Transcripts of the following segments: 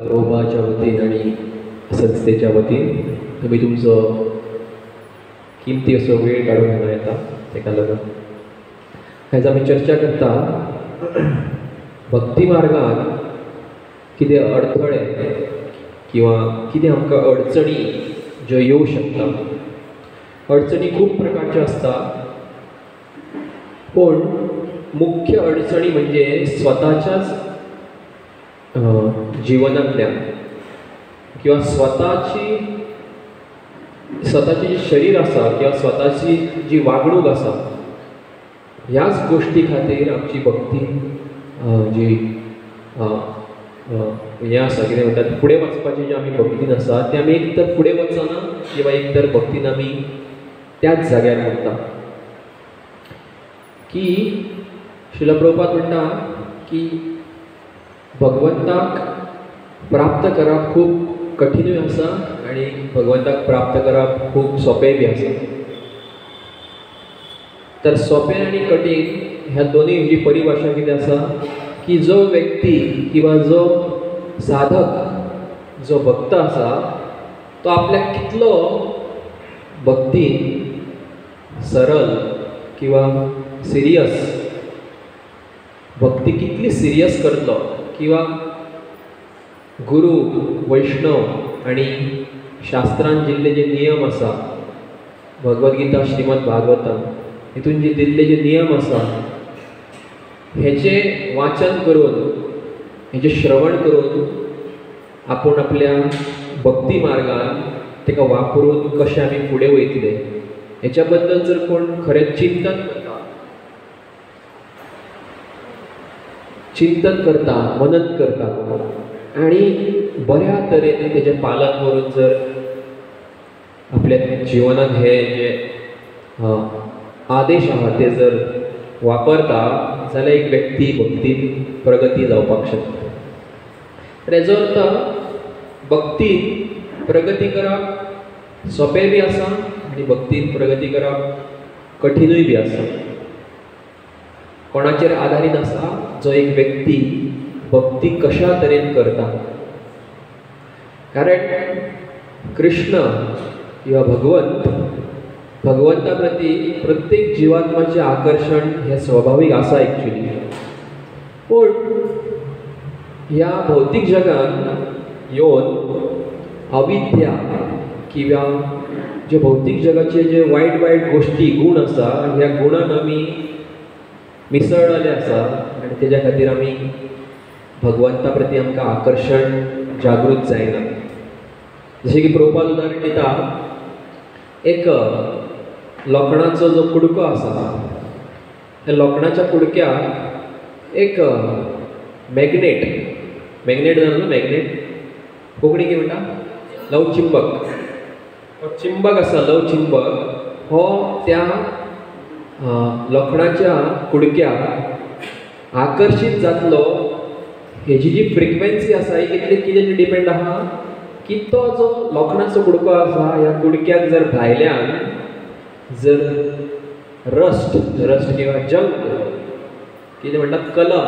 रोबाच्या वतीन आनी संस्थेच्या वतीन तुमी तुमचो किमती असो वेळ काडून हांगा येता ताका लागून आयज आमी चर्चा करता भक्ती मार्गान कितें अडथळे किंवा कितें आमकां अडचणी ज्यो येवं शकता. अडचणी खूब प्रकारच्यो आसता, पूण मुख्य अडचणी म्हणजे स्वताच्याच जिवनांतल्यान किंवा स्वताची जी शरीर आसा किंवा स्वताची जी वागणूक आसा ह्याच गोश्टी खातीर आमची भक्ती जी हें आसा कितें म्हणटात फुडें वचपाची जी आमी भक्तीन आसा ती आमी एक तर फुडें वचना किंवा एक तर भक्तीन आमी त्याच जाग्यार उरता. की श्रील प्रभुपाद म्हणटा की भगवंताक प्राप्त करप खूब कठीणूय आसा आनी भगवंताक प्राप्त करप खूब सोंपेंय बी आसा. तर सोंपें आनी कठीण ह्या दोनूय जी परिभाशा कितें आसा की जो व्यक्ती किंवा जो साधक जो भक्त आसा तो आपल्याक कितलो भक्तीन सरळ किंवा सिरियस भक्ती कितली सिरियस करतलो किंवा गुरू वैष्णव आनी शास्त्रान दिल्ले जे नियम आसा, भगवद्गीता श्रीमद भागवतम हितून जे दिल्ले जे नियम आसा हेचें वाचन करून हेचें श्रवण करून आपूण आपल्या भक्ती मार्गान ताका वापरून कशें आमी फुडें वयतले हेच्या बद्दल जर कोण खरें चिंतन करता, मनन करता आनी बऱ्या तरेन तेजें पालन करून जर आपल्या जिवनांत हे जे आदेश आहा ते जर वापरता जाल्यार एक व्यक्ती भक्तीन प्रगती जावपाक शकता. तर हेजो अर्थ भक्तीन प्रगती करप सोंपें बी आसा आनी भक्तीन प्रगती करप कठिणूय बी आसा. कोणाचेर आदारीत आसा जो एक व्यक्ती भक्ती कशा तरेन करता. कारण कृष्ण किंवा भगवंत भगवंता प्रती प्रत्येक जिवात्माचें आकर्शण हें स्वाभावीक आसा एक्चुली, पूण ह्या भौतीक जगान येवन अविद्या किंवा जे भौतीक जगाचे जे वायट वायट गोश्टी गूण आसा ह्या गुणान आमी मिसळलेले आसा आनी तेज्या खातीर आमी भगवंता प्रती आमकां आकर्शण जागृत जायना. जशें की प्रभुपाद उदाहरण दिता, एक लोखणाचो जो कुडको आसा त्या लोखणाच्या कुडक्याक एक मॅग्नेट, मॅग्नेट जाणा न्हू, मॅग्नेट कोंकणी कितें म्हणटा, लवचिंबक. हो चिंबक आसा, लवचिंबक हो त्या लोखणाच्या कुडक्याक आकर्शीत जातलो. हेजी जी फ्रिक्वेन्सी आसा ही कितली कितें डिपेंड आहा की तो जो लोखणाचो कुडको आसा ह्या कुडक्याक जर भायल्यान जर रस्ट किंवा जंक कितें म्हणटात कलम,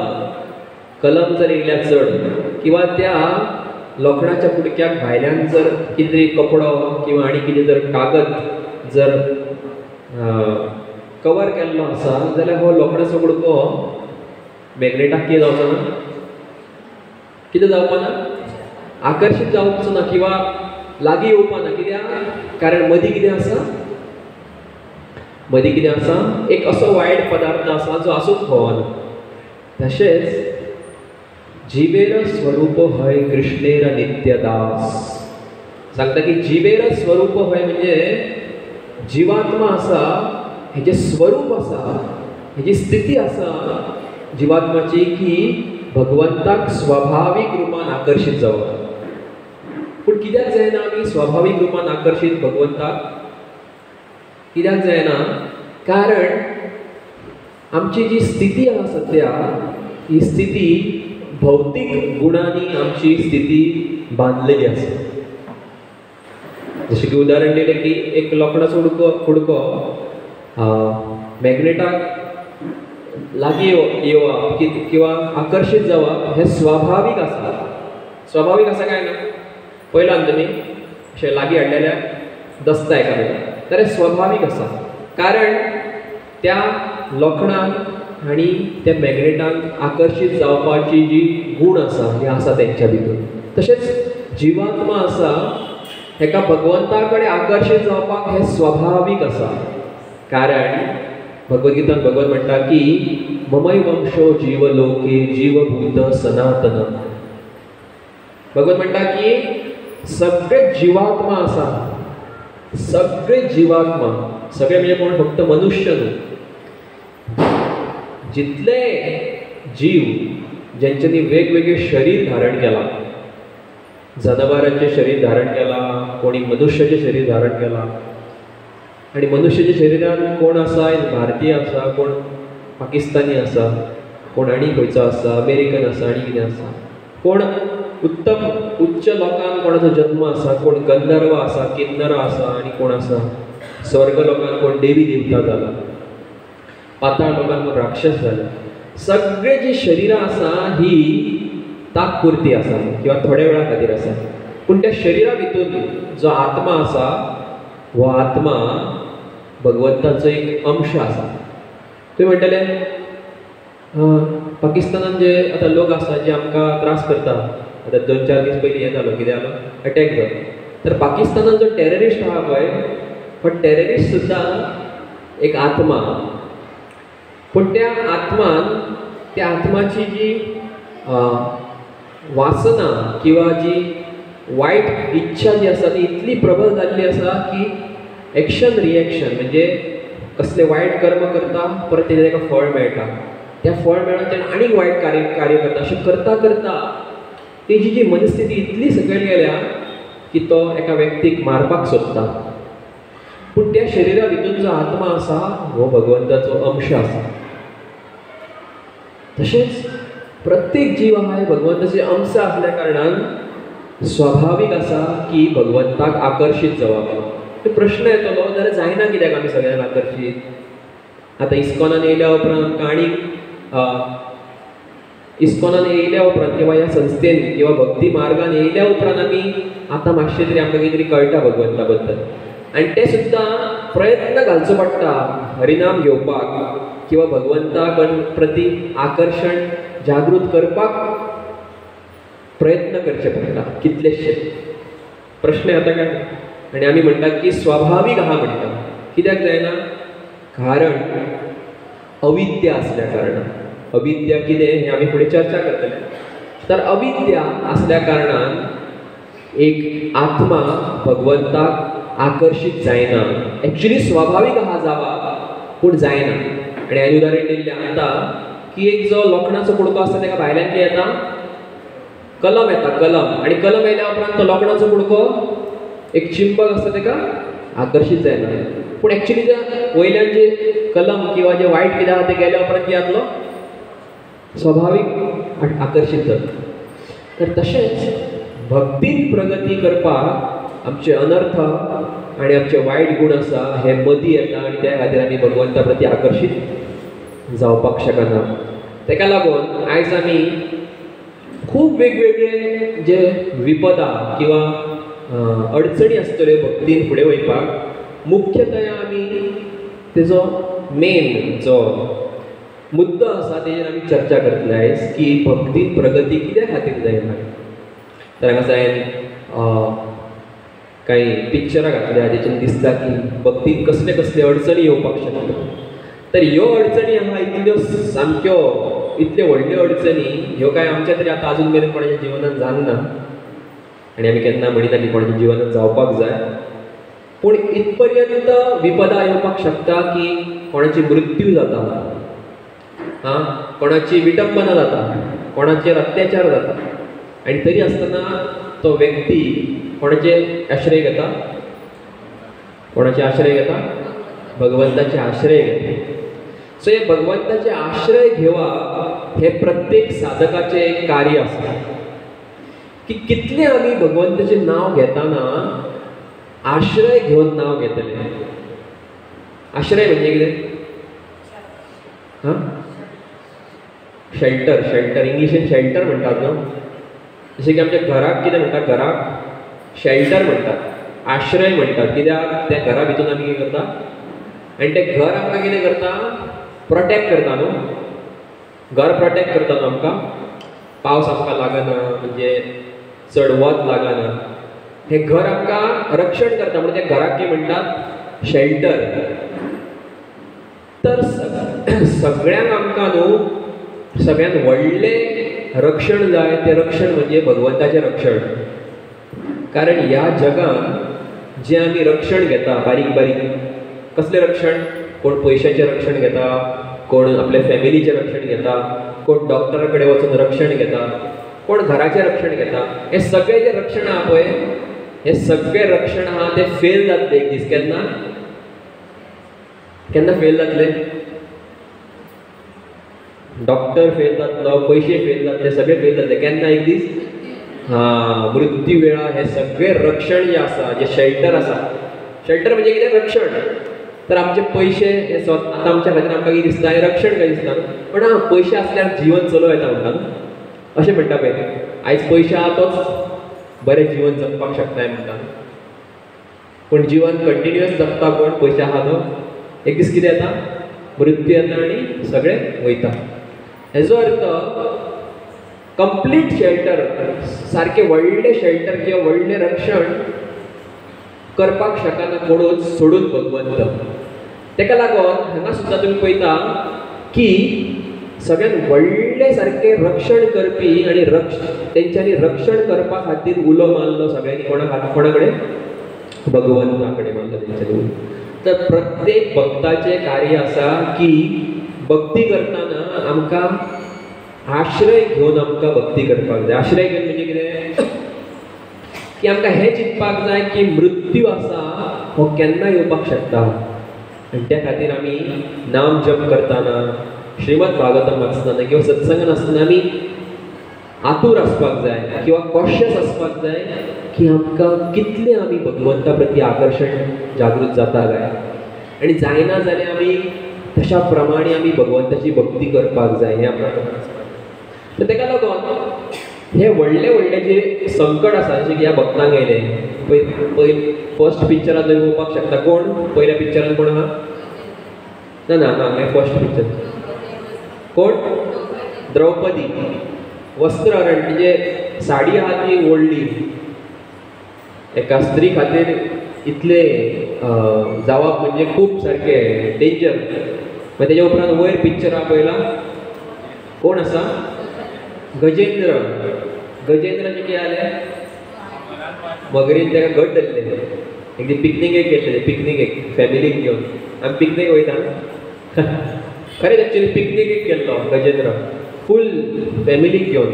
कलम जर येयल्या चड किंवा त्या लोखणाच्या कुडक्याक भायल्यान जर कितें तरी कपडो किंवा आनी कितें जर कागद जर कवर केल्लो आसा जाल्यार हो लोखणाचो कुडको मॅग्नेटाक कितें जावचो ना, कितें जावपा ना, आकर्शीत जावचो ना किंवा लागीं येवपा ना. कित्याक? कारण मदीं कितें आसा, मदीं कितें आसा, एक असो वायट पदार्थ आसा जो आसूंक फावना. तशेंच जिवेर स्वरूप हय कृष्णेर नित्यदास सांगता की जिवेर स्वरूप हय म्हणजे जिवात्मा आसा हेजें स्वरूप आसा, हेजी स्थिती आसा जिवात्माची की भगवंताक स्वाभावीक रुपान आकर्शीत जावप. पूण कित्याक जायना आमी स्वाभावीक रुपान आकर्शीत भगवंताक? कित्याक जायना? कारण आमची जी स्थिती आसा सद्या ही स्थिती भौतीक गुणांनी आमची स्थिती बांदलेली आसा. जशें की उदाहरण दिलें की एक लोखणाचो कुडको मॅग्नेटाक लागीं येवप किंवा आकर्शीत जावप हें स्वाभावीक आसा. स्वाभावीक आसा काय ना? पयला तुमी अशें लागीं हाडलेल्या दसता एकामेकाक, तर हें स्वाभावीक आसा, कारण त्या लोखणाक आनी त्या मॅग्नेटाक आकर्शीत जावपाची जी गूण आसा ही आसा तेंच्या भितर. तशेंच जिवात्मा आसा हेका भगवंता कडेन आकर्शीत जावपाक हें स्वाभावीक आसा, कारण भगवद्गीतान भगवंत म्हणटा की ममैवंशो जीवलोके जीवभूत सनातन. भगवंत म्हणटा की सगळे जिवात्मा आसा, सगळे जिवात्मा, सगळे म्हणजे कोण? फक्त मनुष्य न्हू, जितले जीव ज्यांच्यानी वेगवेगळे शरीर धारण केलां, जनावरांचें शरीर धारण केलां, कोणी मनुष्याचें शरीर धारण केलां, आनी मनुष्याच्या शरिरान कोण आसा? भारतीय आसा, कोण पाकिस्तानी आसा, कोण आनी खंयचो आसा, अमेरिकन आसा, आनी कितें आसा, कोण उत्तम उच्च लोकांत कोणाचो जन्म आसा, कोण गंधर्व आसा, किन्नर आसा, आनी कोण आसा स्वर्ग लोकांत कोण देवी देवता जाला, पाताळ लोकांत कोण राक्षस जाला. सगळे जी शरिरां आसा ही तात्पुरती आसा किंवा थोड्या वेळा खातीर आसा, पूण त्या शरिरा भितर जो आत्मा आसा हो आत्मा भगवंताचो एक अंश आसा. तुमी म्हणटले पाकिस्तानान जे आतां लोक आसा जे आमकां त्रास करता, आतां 2-4 दीस पयलीं हें जालो, कितें जालो, अटॅक जालो, तर पाकिस्तानान जो टॅररिस्ट आहा पळय, हो टॅररिस्ट सुद्दां एक आत्मा, पूण त्या आत्मान, त्या आत्माची जी वासना किंवा जी वायट इच्छा जी आसा ती इतली प्रबल जाल्ली आसा की एक्शन रिएक्शन, म्हणजे कसलें वायट कर्म करता परत तेजें ताका फळ मेळटा, त्या फळ मेळून तेणें आनीक वायट कार्य करता, अशें करता करता तेजी जी मनस्थिती इतली सकयल गेल्या की तो एका व्यक्तीक मारपाक सोदता. पूण त्या शरिरा भितर जो आत्मा आसा हो भगवंताचो अंश आसा. तशेंच प्रत्येक जीव आहा हे भगवंताचे अंश आसल्या कारणान स्वाभावीक आसा की भगवंताक आकर्शीत जावप. प्रश्न येतलो जाल्यार जायना कित्याक आमी सगळ्यांक आकर्शीत? आतां इस्कॉनान येयल्या उपरांत आमकां आनीक इस्कॉनान येयल्या उपरांत किंवा ह्या संस्थेन किंवा भक्ती मार्गान येयल्या उपरांत आमी आतां मातशें तरी आमकां कितें तरी कळटा भगवंता बद्दल, आनी तें सुद्दां प्रयत्न घालचो पडटा हरिनाम घेवपाक किंवा भगवंता प्रती आकर्शण जागृत करपाक प्रयत्न करचे पडटा कितलेशे. प्रश्न येता काय? आनी आमी म्हणटात की स्वाभावीक आहा म्हणटा, कित्याक जायना? कारण अविद्या आसल्या कारणान. अविद्या कितें हें आमी फुडें चर्चा करतले. तर अविद्या आसल्या कारणान एक आत्मा भगवंताक आकर्शीत जायना. एक्चुली स्वाभावीक आहा जावप, पूण जायना. आनी हांवें उदाहरण दिल्लें आतां की एक जो लोखणाचो कुडको आसता ताका भायल्यान कितें येता? कलम येता, कलम. आनी कलम येयल्या उपरांत तो लोखणाचो कुडको एक चिंबक आसता ताका आकर्शीत जायना, पूण एक्चुली त्या वयल्यान जे कलम किंवा जे वायट कितें आहा तें गेल्या उपरांत कितें जातलो? स्वाभावीक आकर्शीत जाता. तर तशेंच भक्तीन प्रगती करपाक आमचे अनर्थ आनी आमचे वायट गूण आसा हे मदीं येता आनी त्या खातीर आमी भगवंता प्रती आकर्शीत जावपाक शकना. ताका लागून आयज आमी खूब वेगवेगळे जे विपदा किंवा अडचणी आसतल्यो भक्तीन फुडें वयपाक, मुख्यतया आमी तेजो मेन जो मुद्दो आसा तेजेर आमी चर्चा करतले आयज की भक्तीन प्रगती कित्या खातीर जायना. तर हांगासर हांवें कांय पिक्चरां घातल्या जेच्यान दिसता की भक्तीन कसले कसले अडचणी येवपाक शकता. तर ह्यो अडचणी आहा इतल्यो सामक्यो इतल्यो व्हडल्यो अडचणी ह्यो कांय आमच्या तरी आतां आजून मेरेन कोणाच्या जिवनांत जावंक ना, आनी आमी केन्ना म्हणिना की कोणाच्या जिवनांत जावपाक जाय, पूण इतपर्यंत विपदा येवपाक शकता की कोणाची मृत्यू जाता, आं कोणाची विटंबना जाता, कोणाचेर अत्याचार जाता, आनी तरी आसतना तो व्यक्ती कोणाचे आश्रय घेता? कोणाचे आश्रय घेता? भगवंताचे आश्रय घेता. सो हे भगवंताचे आश्रय घेवप हे प्रत्येक साधकाचें एक कार्य आसा की कितलें आमी भगवंताचें नांव घेतना आश्रय घेवन नांव घेतले. आश्रय म्हणजे कितें? हां, शेल्टर. शेल्टर इंग्लिशीन शेल्टर म्हणटात न्हू. जशें की आमच्या घराक कितें म्हणटा, घराक शेल्टर म्हणटात, आश्रय म्हणटात. कित्याक त्या घरा भितून आमी कितें करता आनी तें घर आमकां कितें करता, प्रोटेक्ट करता न्हू. घर प्रोटेक्ट करता न्हू आमकां, पावस आमकां लागना, म्हणजे चड वत लागना, हें घर आमकां रक्षण करता. म्हणून त्या घराक कितें म्हणटात, शेल्टर. तर सगळ्यांक आमकां न्हू सगळ्यांत व्हडलें रक्षण जाय, तें रक्षण म्हणजे भगवंताचें रक्षण. कारण ह्या जगांत जें आमी रक्षण घेता बारीक बारीक, कसलें रक्षण, कोण पयशाचें रक्षण घेता, कोण आपल्या फॅमिलीचें रक्षण घेता, कोण डॉक्टरा कडेन वचून रक्षण घेता, कोण घराचें रक्षण घेता. हें सगळें जें रक्षण आहा पळय, हें सगळें रक्षण आहा तें फेल जातलें एक दीस. केन्ना केन्ना फेल जातलें? डॉक्टर फेल जातलो, पयशे फेल जातले, सगळे फेल जातले. केन्ना एक दीस? हां, मृत्यू वेळा हें सगळें रक्षण जें आसा, जें शेल्टर आसा, शेल्टर म्हणजे कितें, रक्षण. तर आमचे पयशे हे आतां आमच्या खातीर आमकां कितें दिसता, हें रक्षण काय दिसता, पण आं पयशे आसल्यार जिवन चलोवं येता म्हणटा न्हू, अशें म्हणटा पळय. आयज पयशे आहा तोच बरें जिवन जगपाक शकताय म्हणटा, पूण जिवन कंटिन्युअस जगता कोण, पयशे आहा तो. एक दीस कितें येता, मृत्यू येता आनी सगळें वयता. हेजो अर्थ कंप्लीट शेल्टर, सारकें व्हडलें शेल्टर किंवा व्हडलें रक्षण करपाक शकना कोणूच सोडून भगवंत. तेका लागून हांगा सुद्दां तुमी पळयता की सगळ्यांत व्हडलें सारकें रक्षण करपी आनी तेंच्यांनी रक्षण करपा खातीर उलो मारलो सगळ्यांनी, कोणा कडेन, भगवंता कडेन मारलो तेंच्यांनी उलो. तर प्रत्येक भक्ताचें कार्य आसा की भक्ती करतना आमकां आश्रय घेवन आमकां भक्ती करपाक जाय. आश्रय घेवन म्हणजे कितें, की आमकां हें चिंतपाक जाय की मृत्यू आसा हो केन्ना येवपाक शकता, आनी त्या खातीर आमी नाम जप करतना, श्रीमद भागवतम वाचतना किंवा सत्संगान आसतना आमी आतूर आसपाक जाय किंवा कॉशियस आसपाक जाय की आमकां कितलें आमी भगवंता प्रती आकर्शण जागृत जाता काय, आनी जायना जाल्यार आमी तशा प्रमाणे आमी भगवंताची भक्ती करपाक जाय, हें आमकां खबर आसपाक जाय. तर तेका लागून हे व्हडले व्हडले जे संकट आसा, जशें की ह्या भक्तांक येयलें पयर फर्स्ट पिक्चरान तुमी पळोवपाक शकता. कोण पयल्या पिक्चरान कोण आहा? ना ना ना, हें फर्स्ट पिक्चर कोण? द्रौपदी. वस्त्रहरण म्हणजे साडी आहा ती ओडली, एका स्त्री खातीर इतलें जावप म्हणजे खूब सारकें डेंजर. मागीर तेज्या उपरांत वयर पिक्चर आहा पळयला, कोण आसा? गजेंद्र. गजेंद्राचें कितें जालें, मगरीन ताका घट धरलें. एक दीस पिकनिकेक गेल्ले, पिकनिकेक फॅमिलीक घेवन आमी पिकनीक वयता न्हू, खरेंच एक्चुअली पिकनिकेक गेल्लो गजेंद्र फूल फॅमिलीक घेवन.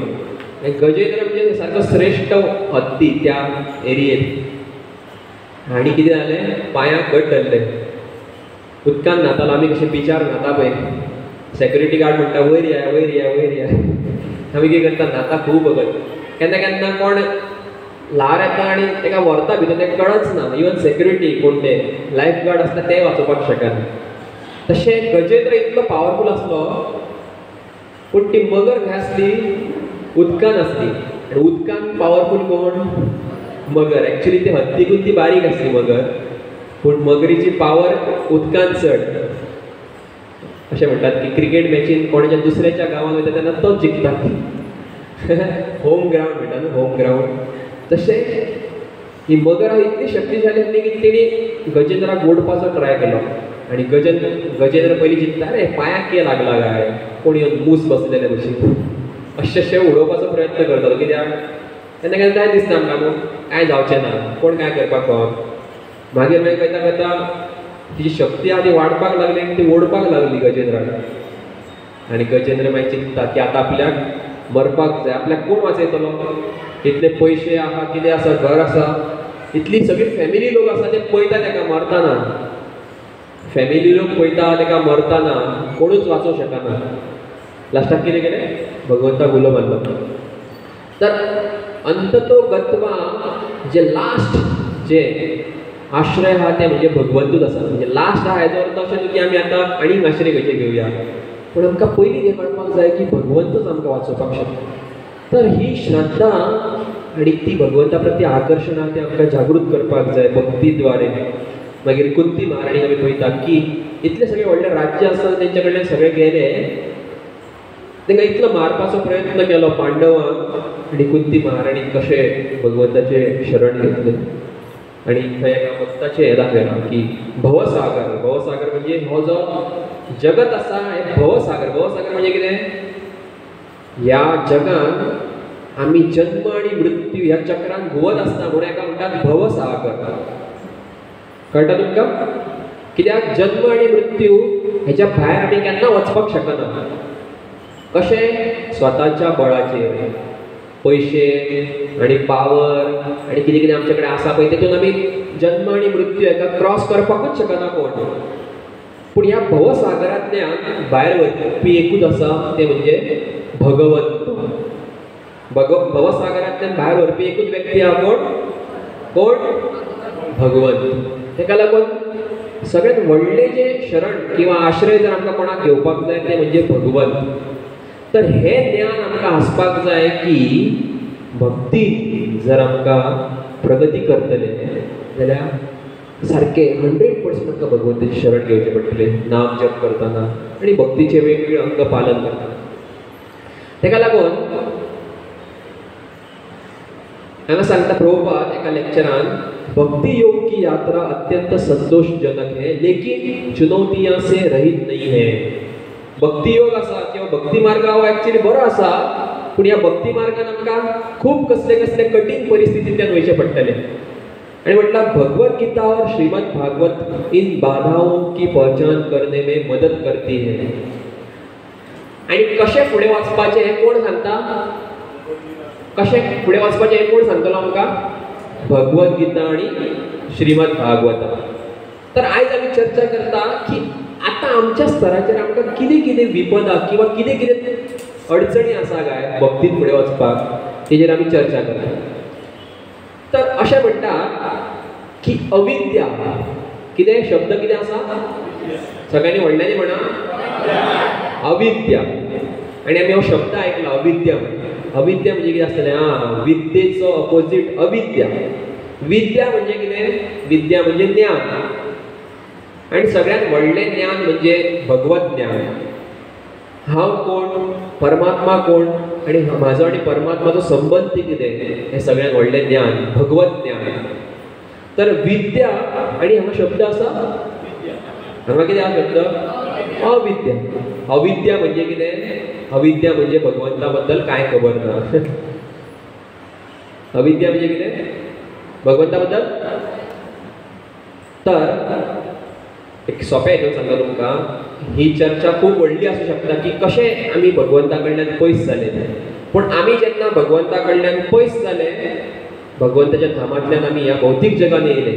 आनी गजेंद्र म्हणजे सारको श्रेश्ठ हत्ती त्या एरियेंत. आनी कितें जालें, पांयांक घट धरलें, उदकान न्हातालो. आमी कशें बिचार न्हाता पळय, सेक्युरिटी गार्ड म्हणटा वयर या वयर या वयर या, आमी कितें करता, न्हाता खूब वगत. केन्ना केन्ना कोण ल्हार येता आनी ताका व्हरता भितर, ताका कळच ना. इवन सेक्युरिटी कोण ते लायफ गार्ड आसता ते वाचोवपाक शकना. तशें गजेंद्र इतलो पावरफूल आसलो, पूण ती मगर खंय आसली, उदकान आसली. आनी उदकान पावरफूल कोण? मगर. एक्चुअली ती हत्तीकून ती बारीक आसली मगर, पूण मगरीची पावर उदकान चड. अशें म्हणटात की क्रिकेट मॅचीन कोणाच्या दुसऱ्याच्या गांवांत वयता तेन्ना तोच जिखता. होम ग्रावंड म्हणटा न्हू, होम ग्रावंड. तशें ही मगर इतली शक्तिशाली आसली की तेणी गजेंद्राक ओडपाचो ट्राय केलो. आनी गजेंद्र पयलीं चिंतता, अरे पांयाक कितें लागला काय, कोण येवन मूस बसलेले भशेन, अशें अशें उडोवपाचो प्रयत्न करतालो. कित्याक केन्ना केन्ना काय दिसता आमकां न्हू, कांय जावचें ना, कोण काय करपाक पावना. मागीर मागीर कळटा कळटा तिची शक्ती आहा ती वाडपाक लागली आनी ती ओडपाक लागली गजेंद्राक. आनी गजेंद्र मागीर चिंतता की आतां आपल्याक मरपाक जाय, आपल्याक कोण वाचयतलो, इतले पयशे आहा, कितें आसा, घर आसा, इतली सगळी फॅमिली लोक आसा ते पळयता ताका मरतना, फॅमिली लोक पळयता ताका मरतना, कोणूच वाचोवंक शकना. लास्टाक कितें केलें, भगवंताक उलो मारलो. तर अंततो गत्वा जे लास्ट जे आश्रय आहा ते म्हणजे भगवंतूच आसा. म्हणजे लास्ट आहा हेजो अर्थ अशें न्हू की आमी आतां आनीक आश्रय खंयचे घेवया, पूण आमकां पयलीं हें कळपाक जाय की भगवंतूच आमकां वाचोवपाक शकता. तर ही श्रद्धा आनी ती भगवंता प्रती आकर्शणां तें आमकां जागृत करपाक जाय भक्तीद्वारे. मागीर कुंती महाराणी आमी पळयता की इतलें सगळें व्हडलें राज्य आसतना तेंच्या कडल्यान सगळें गेलें, तांकां इतलो मारपाचो प्रयत्न केलो पांडवांक, आनी कुंती महाराणीन कशें भगवंताचें शरण घेतलें. आनी थंय एका भक्ताचें हें दाखयलां की भवसागर, भवसागर म्हणजे हो जो जगत आसा हें भवसागर. भवसागर म्हणजे कितें? ह्या जगान आमी जन्म आनी मृत्यू ह्या चक्रान घुंवत आसता म्हणून एका म्हणटात भवसागर. कळटा तुमकां? कित्याक जन्म आनी मृत्यू हेच्या भायर आमी केन्ना वचपाक शकना. कशें? स्वताच्या बळाचेर, पयशे आनी पावर आनी कितें कितें आमचे कडेन आसा पळय तेतून आमी जन्म आनी मृत्यू हेका क्रॉस करपाकूच शकना कोण. पूण ह्या भवसागरांतल्यान भायर वचपी एकूच आसा, तें म्हणजे भगवंत. भवसागरांतल्यान भायर व्हरपी एकूच व्यक्ती आहा, कोण? कोण? भगवंत. ताका लागून सगळ्यात व्हडलें जें शरण किंवा आश्रय जर आमकां कोणाक घेवपाक जाय तें म्हणजे भगवंत. तर हें ज्ञान आमकां आसपाक जाय की भक्ती जर आमकां प्रगती करतले जाल्यार सारकें 100% आमकां भगवंताचें शरण घेवचें पडटलें, नाम जप करतना आनी भक्तीचें वेगवेगळे अंग पालन करतना. ताका लागून हांगा सांगता प्रभुपाद एका लेक्चरान, भक्ति योग की यात्रा अत्यंत संतोषजनक है लेकिन चुनौतियां से रहित नहीं है. भक्ती योग आसा किंवा भक्ती मार्ग हो एक्चुअली बरो आसा, पूण ह्या भक्ती मार्गान आमकां खूब कसले कसले कठीण परिस्थितींतल्यान वयचें पडटलें. आनी म्हटल्यार भगवत गीता और श्रीमद भागवत इन बाधाओं की पहचान करने में मदद करती है. आनी कशें फुडें वचपाचें हें कोण सांगता? कशें फुडें वचपाचें हें कोण सांगतलो आमकां? भगवत गीता आनी श्रीमद भागवत. तर आयज आमी चर्चा करता की आतां आमच्या स्तराचेर आमकां कितें कितें विपदां किंवा कितें कितें अडचणी आसा काय भक्तीन फुडें वचपाक, तेजेर आमी चर्चा करता. तर अशें म्हणटा की अविद्या, कितें शब्द कितें आसा? सगळ्यांनी व्हडल्यांनी म्हणा, अविद्या. आनी आमी हो शब्द आयकला अविद्या. अविद्या म्हणजे कितें आसतलें? आं, विद्येचो अपोजीट अविद्या. विद्या म्हणजे कितें? विद्या म्हणजे ज्ञान. आनी सगळ्यांत व्हडलें ज्ञान म्हणजे भगवत ज्ञान. हांव कोण, परमात्मा कोण, आनी म्हाजो आनी परमात्माचो संबंद कितें, हें सगळ्यांत व्हडलें ज्ञान, भगवत ज्ञान. तर विद्या आनी हांगा शब्द आसा, हांगा कितें आसा शब्द? अविद्या. अविद्या म्हणजे कितें? अविद्या म्हणजे भगवंता बद्दल कांय खबर ना. अविद्या म्हणजे कितें? भगवंता बद्दल. तर एक सोंपें हितून सांगता तुमकां, ही चर्चा खूब व्हडली आसूं शकता की कशें आमी भगवंता कडल्यान पयस जाले. पूण आमी जेन्ना भगवंता कडल्यान पयस जाले, भगवंताच्या धामांतल्यान आमी ह्या भौतीक जगान येयले,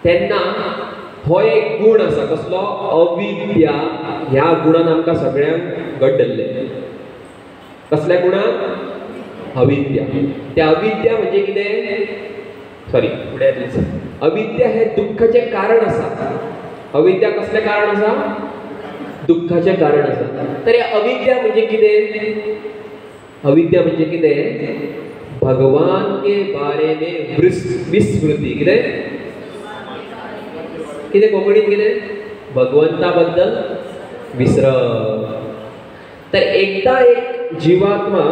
तेन्ना हो एक गूण आसा, कसलो? अविद्या. ह्या गुणान आमकां सगळ्यांक घट धरलें. कसल्या गुणान? अविद्या. त्या अविद्या म्हणजे कितें? सॉरी, फुडें येतलें. अविद्या हें दुख्खाचें कारण आसा. अविद्या कसलें कारण आसा? दुख्खाचें कारण आसा. तर हें अविद्या म्हणजे कितें? अविद्या म्हणजे कितें? भगवान के बारे में विस्मृती. कितें? कितें कोंकणीत कितें? भगवंता बद्दल विसरप. तर एकदां एक जिवात्मा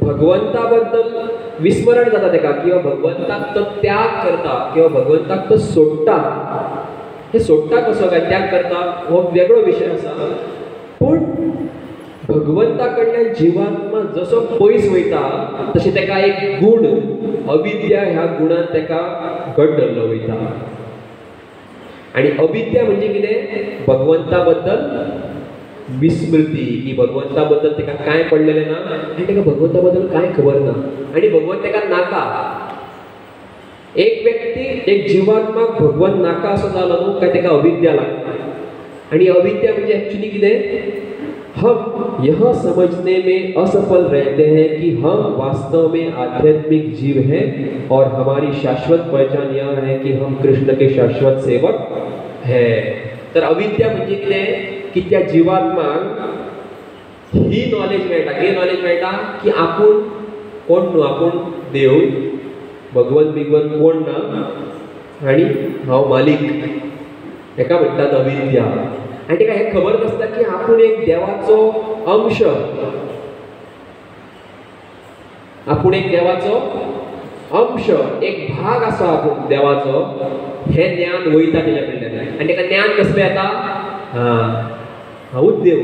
भगवंता बद्दल विस्मरण जाता तेका, किंवा भगवंताक तो त्याग करता किंवा भगवंताक तो सोडटा. हे सोडटा कसो काय त्याग करता हो वेगळो विशय आसा. पूण भगवंता कडल्यान जिवात्मा जसो पयस वयता तशें तेका एक गूण अविद्या ह्या गुणान तेका घट धरलो वयता. आनी अविद्या म्हणजे कितें? भगवंता बद्दल विस्मृती, की भगवंता बद्दल तेका कांय पडलेलें ना आनी तेका भगवंता बद्दल कांय खबर ना आनी भगवंत तेका नाका. एक व्यक्ती, एक जिवात्माक भगवंत नाका असो जालो न्हू काय तेका अविद्या लागता. आनी अविद्या म्हणजे एक्चुअली कितें? हम यह समझने में असफल रहते हैं कि हम वास्तव में आध्यात्मिक जीव हैं और हमारी शाश्वत पहचान यह है कि हम कृष्ण के शाश्वत सेवक हैं. तर अविद्या म्हणजे कितें? की त्या जिवात्माक ही नॉलेज मेळटा. कितें नॉलेज मेळटा की आपूण कोण न्हू, आपूण देव, भगवंत बिगवंत कोण ना आनी हांव मालीक. हेका म्हणटात अविद्या. आनी ताका हें खबर नासता की आपूण एक देवाचो अंश, आपूण एक देवाचो अंश, एक भाग आसा आपूण देवाचो. हें ज्ञान वयता तेज्या कडल्यान. आनी ताका ज्ञान कसलें येता? हां, हांवूच देव.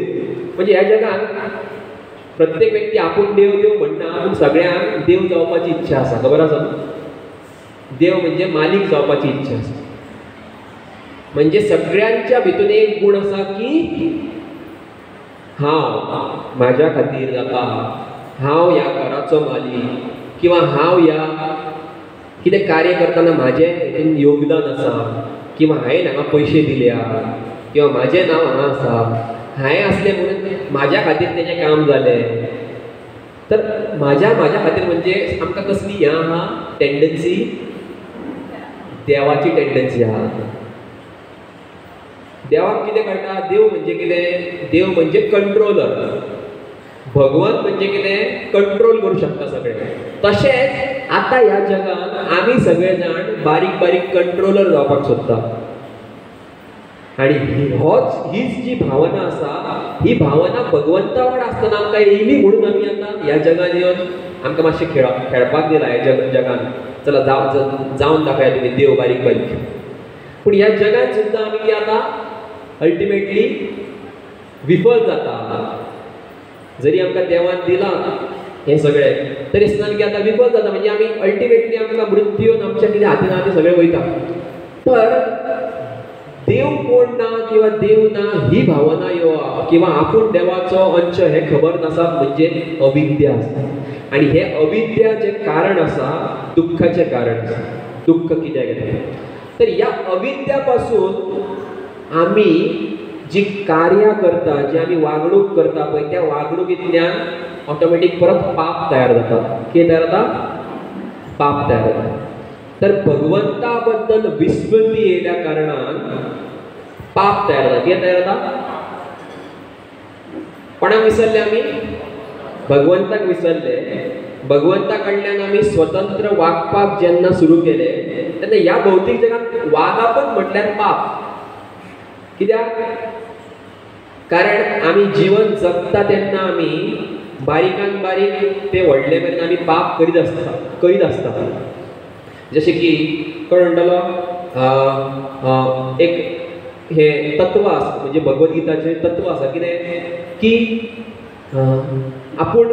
म्हणजे ह्या जगान प्रत्येक व्यक्ती आपूण देव देव म्हणना, पूण सगळ्यांक देव जावपाची इच्छा आसा. खबर आसा? देव म्हणजे मालीक जावपाची इच्छा आसा. म्हणजे सगळ्यांच्या भितून एक गूण आसा की हांव म्हाज्या खातीर जाता, हांव ह्या घराचो मालीक, किंवा हांव ह्या कितें कार्य करतना म्हाजें हेतून योगदान आसा, किंवा हांवें हांगा पयशे दिल्या, किंवा म्हाजें नांव हांगा आसा, हांवें आसलें म्हणून म्हाज्या खातीर तेजें काम जालें. तर म्हाज्या म्हाज्या खातीर म्हणजे आमकां कसली ह्या आहा टेंडन्सी? देवाची टेंडन्सी आहा. देवाक कितें कळटा? देव म्हणजे कितें? देव म्हणजे कंट्रोलर. भगवंत म्हणजे कितें? कंट्रोल करूं शकता सगळें. तशेंच आतां ह्या जगान आमी सगळे जाण बारीक बारीक कंट्रोलर जावपाक सोदता. आनी होच हीच जी भावना आसा, ही भावना भगवंता वांगडा आसतना आमकां येयली म्हणून आमी आतां ह्या जगान येवन आमकां मातशें खेळपाक दिलां ह्या जगान. चला जावन दाखया तुमी देव बारीक बारीक. पूण ह्या जगान सुद्दां आमी कितें आतां अल्टिमेटली विफल जाता. जरी आमकां देवान दिलां हें सगळें, तरी आसतना आमी आतां विफल जाता. म्हणजे आमी अल्टिमेटली आमकां मृत्यू येवन आमच्या कितें हातीन आहा तें सगळें वयता. तर देव कोण ना किंवा देव ना ही भावना येवप किंवा आपूण देवाचो अंश हें खबर नासप म्हणजे अविद्या आसा. आनी हें अविद्याचें कारण आसा दुख्खाचें कारण आसा. दुख्ख कित्याक येता? तर ह्या अविद्या पासून आमी जी कार्यां करता, जी आमी वागणूक करता पळय, त्या वागणुकींतल्यान ऑटोमॅटीक परत पाप तयार जाता. कितें तयार जाता? पाप तयार जाता. तर भगवंता बद्दल विस्मृती येयल्या कारणान पाप तयार जाता. कितें तयार जाता? कोणाक विसरले आमी? भगवंताक विसरले. भगवंता कडल्यान आमी स्वतंत्र वागपाक जेन्ना सुरू केलें तेन्ना ह्या भौतीक जगांत वागपच म्हटल्यार पाप. कित्याक? कारण आमी जिवन जगता तेन्ना आमी बारीकान बारीक ते व्हडले मेरेन आमी पाप करीत आसता, करीत आसता. जशें की कोण म्हणटलो एक हें तत्व आसा, म्हणजे भगवद्गीताचें तत्व आसा कितें की आपूण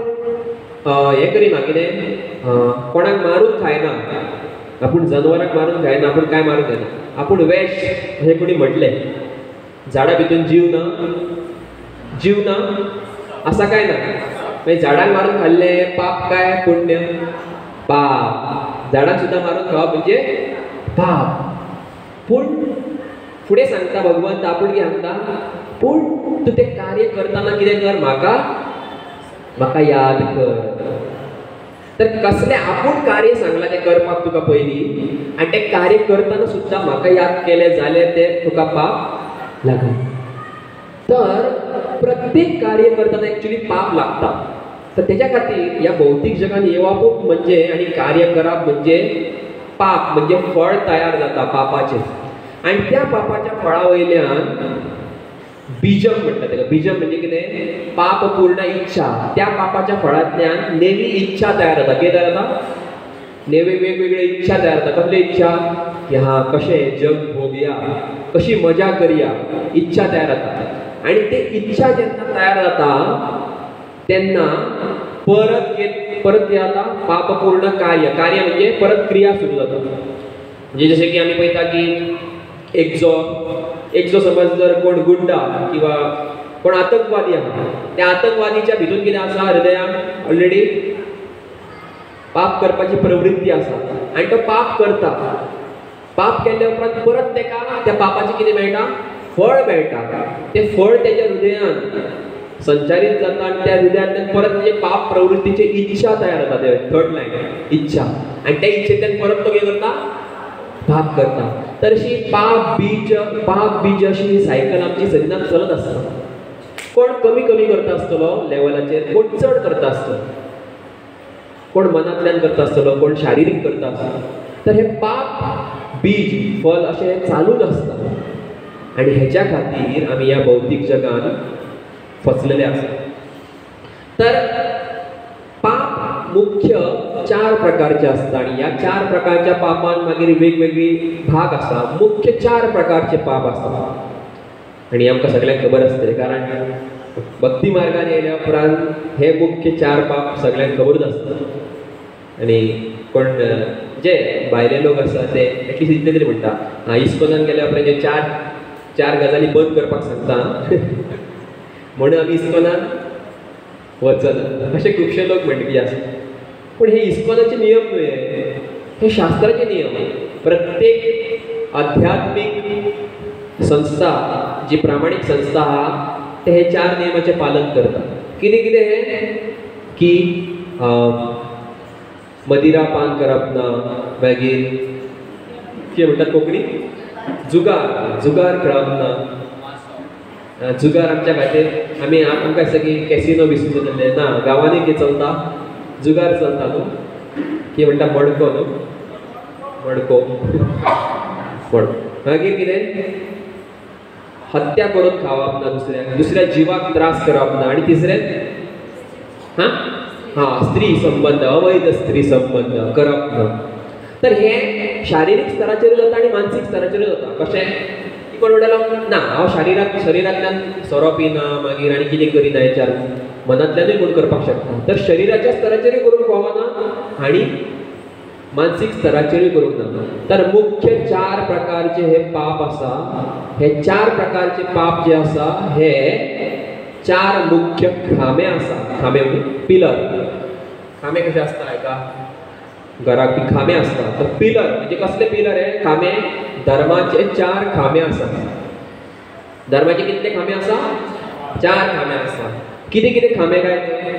हें करिना, कितें कोणाक मारून खायना, आपूण जनवरांक मारून खायना, आपूण कांय मारून खायना, आपूण वेश अशें कोणी म्हटलें, झाडां भितून जीव ना, जीव ना आसा काय ना, मागीर झाडांक मारून खाल्लें पाप काय पुण्य? पाप. झाडांक सुद्दां मारून खावप म्हणजे पाप. पूण फुडें सांगता भगवंत, आपूण कितें सांगता, पूण तूं तें कार्य करतना कितें कर, म्हाका म्हाका याद कर. तर कसलें आपूण कार्य सांगलां तें करपाक तुका पयलीं, आनी तें कार्य करतना सुद्दां म्हाका याद केलें जाल्यार तें तुका पाप लागना. तर प्रत्येक कार्य करतना एक्चुली पाप लागता. तर तेज्या खातीर ह्या भौतीक जगान येवपूच म्हणजे आनी कार्य करप म्हणजे पाप, म्हणजे फळ तयार जाता पापाचें. आनी त्या पापाच्या फळा वयल्यान बीजम म्हणटा तेका. बीजम म्हणजे कितें? पापपूर्ण इच्छा. त्या पापाच्या फळांतल्यान नेवी इच्छा तयार जाता. कितें तयार जाता? नेवी वेगवेगळ्यो इच्छा तयार जाता. कसल्यो इच्छा? की हां कशें जग भोगया, कशी मजा करया, इच्छा तयार जाता. आनी ते इच्छा जेन्ना तयार जाता तेन्ना परत परत कितें जाता? पापपूर्ण कार्य. कार्य म्हणजे परत क्रिया सुरू जाता. म्हणजे जशें की आमी पळयता की एक जो समज जर कोण गुंडा किंवा कोण आतंकवादी आहा, त्या आतंकवादीच्या भितून कितें आसा? हृदयान ऑलरेडी पाप करपाची प्रवृत्ती आसा आनी तो पाप करता. पाप केल्या उपरांत परत तेका त्या पापाचें कितें मेळटा? फळ मेळटा. तें फळ तेज्या हृदयान संचारीत जाता आनी त्या हृदयांतल्यान परत तेजे पाप प्रवृत्तीची इच्छा तयार जाता. ते थर्ड लायन इच्छा, आनी त्या इच्छेंतल्यान परत तो कितें करता? पाप करता. तर अशी पाप बीज अशी ही सायकल आमची सदिनाच चलत आसता. कोण कमी कमी करता आसतलो लेवलाचेर, कोण चड करता आसतलो, कोण मनांतल्यान करता आसतलो, कोण शारिरीक करता आसतलो. तर हे पाप बीज फल अशें चालूच आसता आनी हेच्या खातीर आमी ह्या भौतीक जगान फसलेले आसा. तर पाप मुख्य चार प्रकारचे आसता आनी ह्या चार प्रकारच्या पापान मागीर वेगवेगळी भाग आसा. मुख्य चार प्रकारचे पाप आसता आनी आमकां सगळ्यांक खबर आसतलें, कारण भक्ती मार्गान येयल्या उपरांत हे मुख्य चार पाप सगळ्यांक खबरूच आसता. आनी कोण जे भायले लोक आसा ते एटलिस्ट इतले तरी म्हणटा, हा इस्कोनान गेल्या उपरांत हे चार चार गजाली बंद करपाक सांगता म्हणून आमी इस्कोनान वचना, अशे खुबशे लोक म्हणपी आसा. पूण हे इस्कोनाचे नियम न्हय, हे शास्त्राचे नियम. प्रत्येक आध्यात्मीक संस्था जी प्रामाणीक संस्था आहा ते हे चार नियमाचें पालन करता. कितें कितें हें की मदिरा पान करप ना, मागीर कितें म्हणटात कोंकणी, जुगार, जुगार खेळप ना. जुगार आमच्या खातीर आमी आमकां दिसता की कॅसिनो बिसिनो जाल्ले ना, गांवांनी कितें चलता, जुगार चलता न्हू, कितें म्हणटा मडको न्हू, मडको मडको. मागीर कितें हत्या करून खावप ना, दुसऱ्याक, दुसऱ्या जिवाक त्रास करप ना. आनी तिसरें हां हां स्त्री संबंद, अवैध स्त्री संबंद करप ना. तर हें शारिरीक स्तराचेरूय जाता आनी मानसीक स्तराचेरूय जाता. कशें की कोण म्हणटालो ना हांव शरिरांतल्यान सोरो पिना, मागीर आनी कितें करिना, हेच्यार मनांतल्यानूय कोण करपाक शकता. तर शरिराच्या स्तराचेरूय करूंक फावना आनी मानसीक स्तराचेरूय करूंक ना. तर मुख्य चार प्रकारचे हे पाप आसा. हे चार प्रकारचे पाप जे आसा हे चार मुख्य खांबे आसा. खांबे पिलर, खांबे कशे आसता एका घराक खांबे आसता, तर पिलर म्हणजे कसले पिलर हे खांबे, धर्माचे चार खांबे आसा. धर्माचे कितले खांबे आसा? चार खांबे आसा. कितें कितें खांबे काय ते?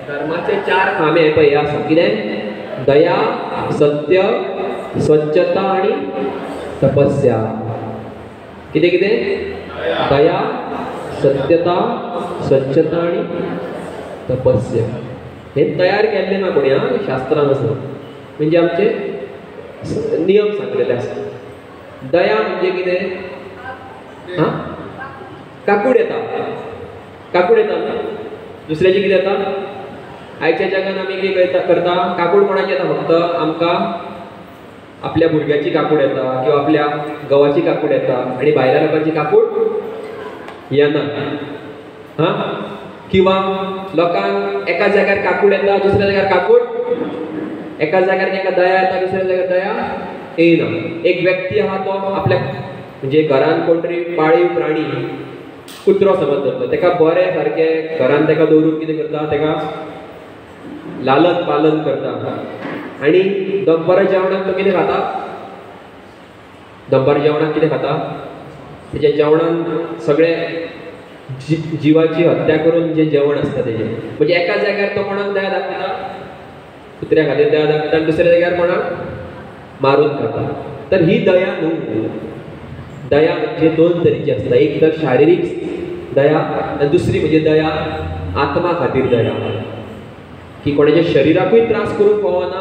धर्माचे चार खांबे पळय हे आसा. कितें? दया, सत्य, स्वच्छता आनी तपस्या. कितें कितें? दया, सत्यता, स्वच्छता आनी तपस्या. हे तयार केल्लें ना कोणी, हां, शास्त्रान आसा, म्हणजे आमचे नियम सांगलेले आसा. दया म्हणजे कितें? हां, काकूड येता, काकूड येता न्हू, दुसऱ्याची कितें येता? आयच्या जगान आमी कितें करता, काकूड कोणाची येता? फक्त आमकां आपल्या भुरग्याची काकूड येता किंवा आपल्या घोवाची काकूड येता आनी भायल्या लोकांची काकूड येना. हां, किंवा लोकांक एका जाग्यार काकूड येता, दुसऱ्या जाग्यार काकूड, एका जाग्यार तांकां दया येता, दुसऱ्या जाग्यार दया येना. एक व्यक्ती आहा तो आपल्या म्हणजे घरान कोण तरी पाळीव प्राणी कुत्रो समज धरलो, ताका बरें सारकें घरान ताका दवरून कितें करता, ताका लालन पालन करता आनी दनपारा जेवणाक तो कितें खाता, दनपारा जेवणाक कितें खाता, तेच्या जेवणान सगळें जिवाची हत्या करून जें जेवण आसता तेजें. म्हणजे एका जाग्यार तो कोणाक दया दाखयता, कुत्र्या खातीर दया दाखयता आनी दुसऱ्या जाग्यार कोणाक मारून खाता. तर ही दया न्हू. दया म्हणजे दोन तरेची आसता, एक तर शारिरीक दया आनी दुसरी म्हणजे दया आत्मा खातीर दया, की कोणाच्या शरिराकूय त्रास करूंक फावना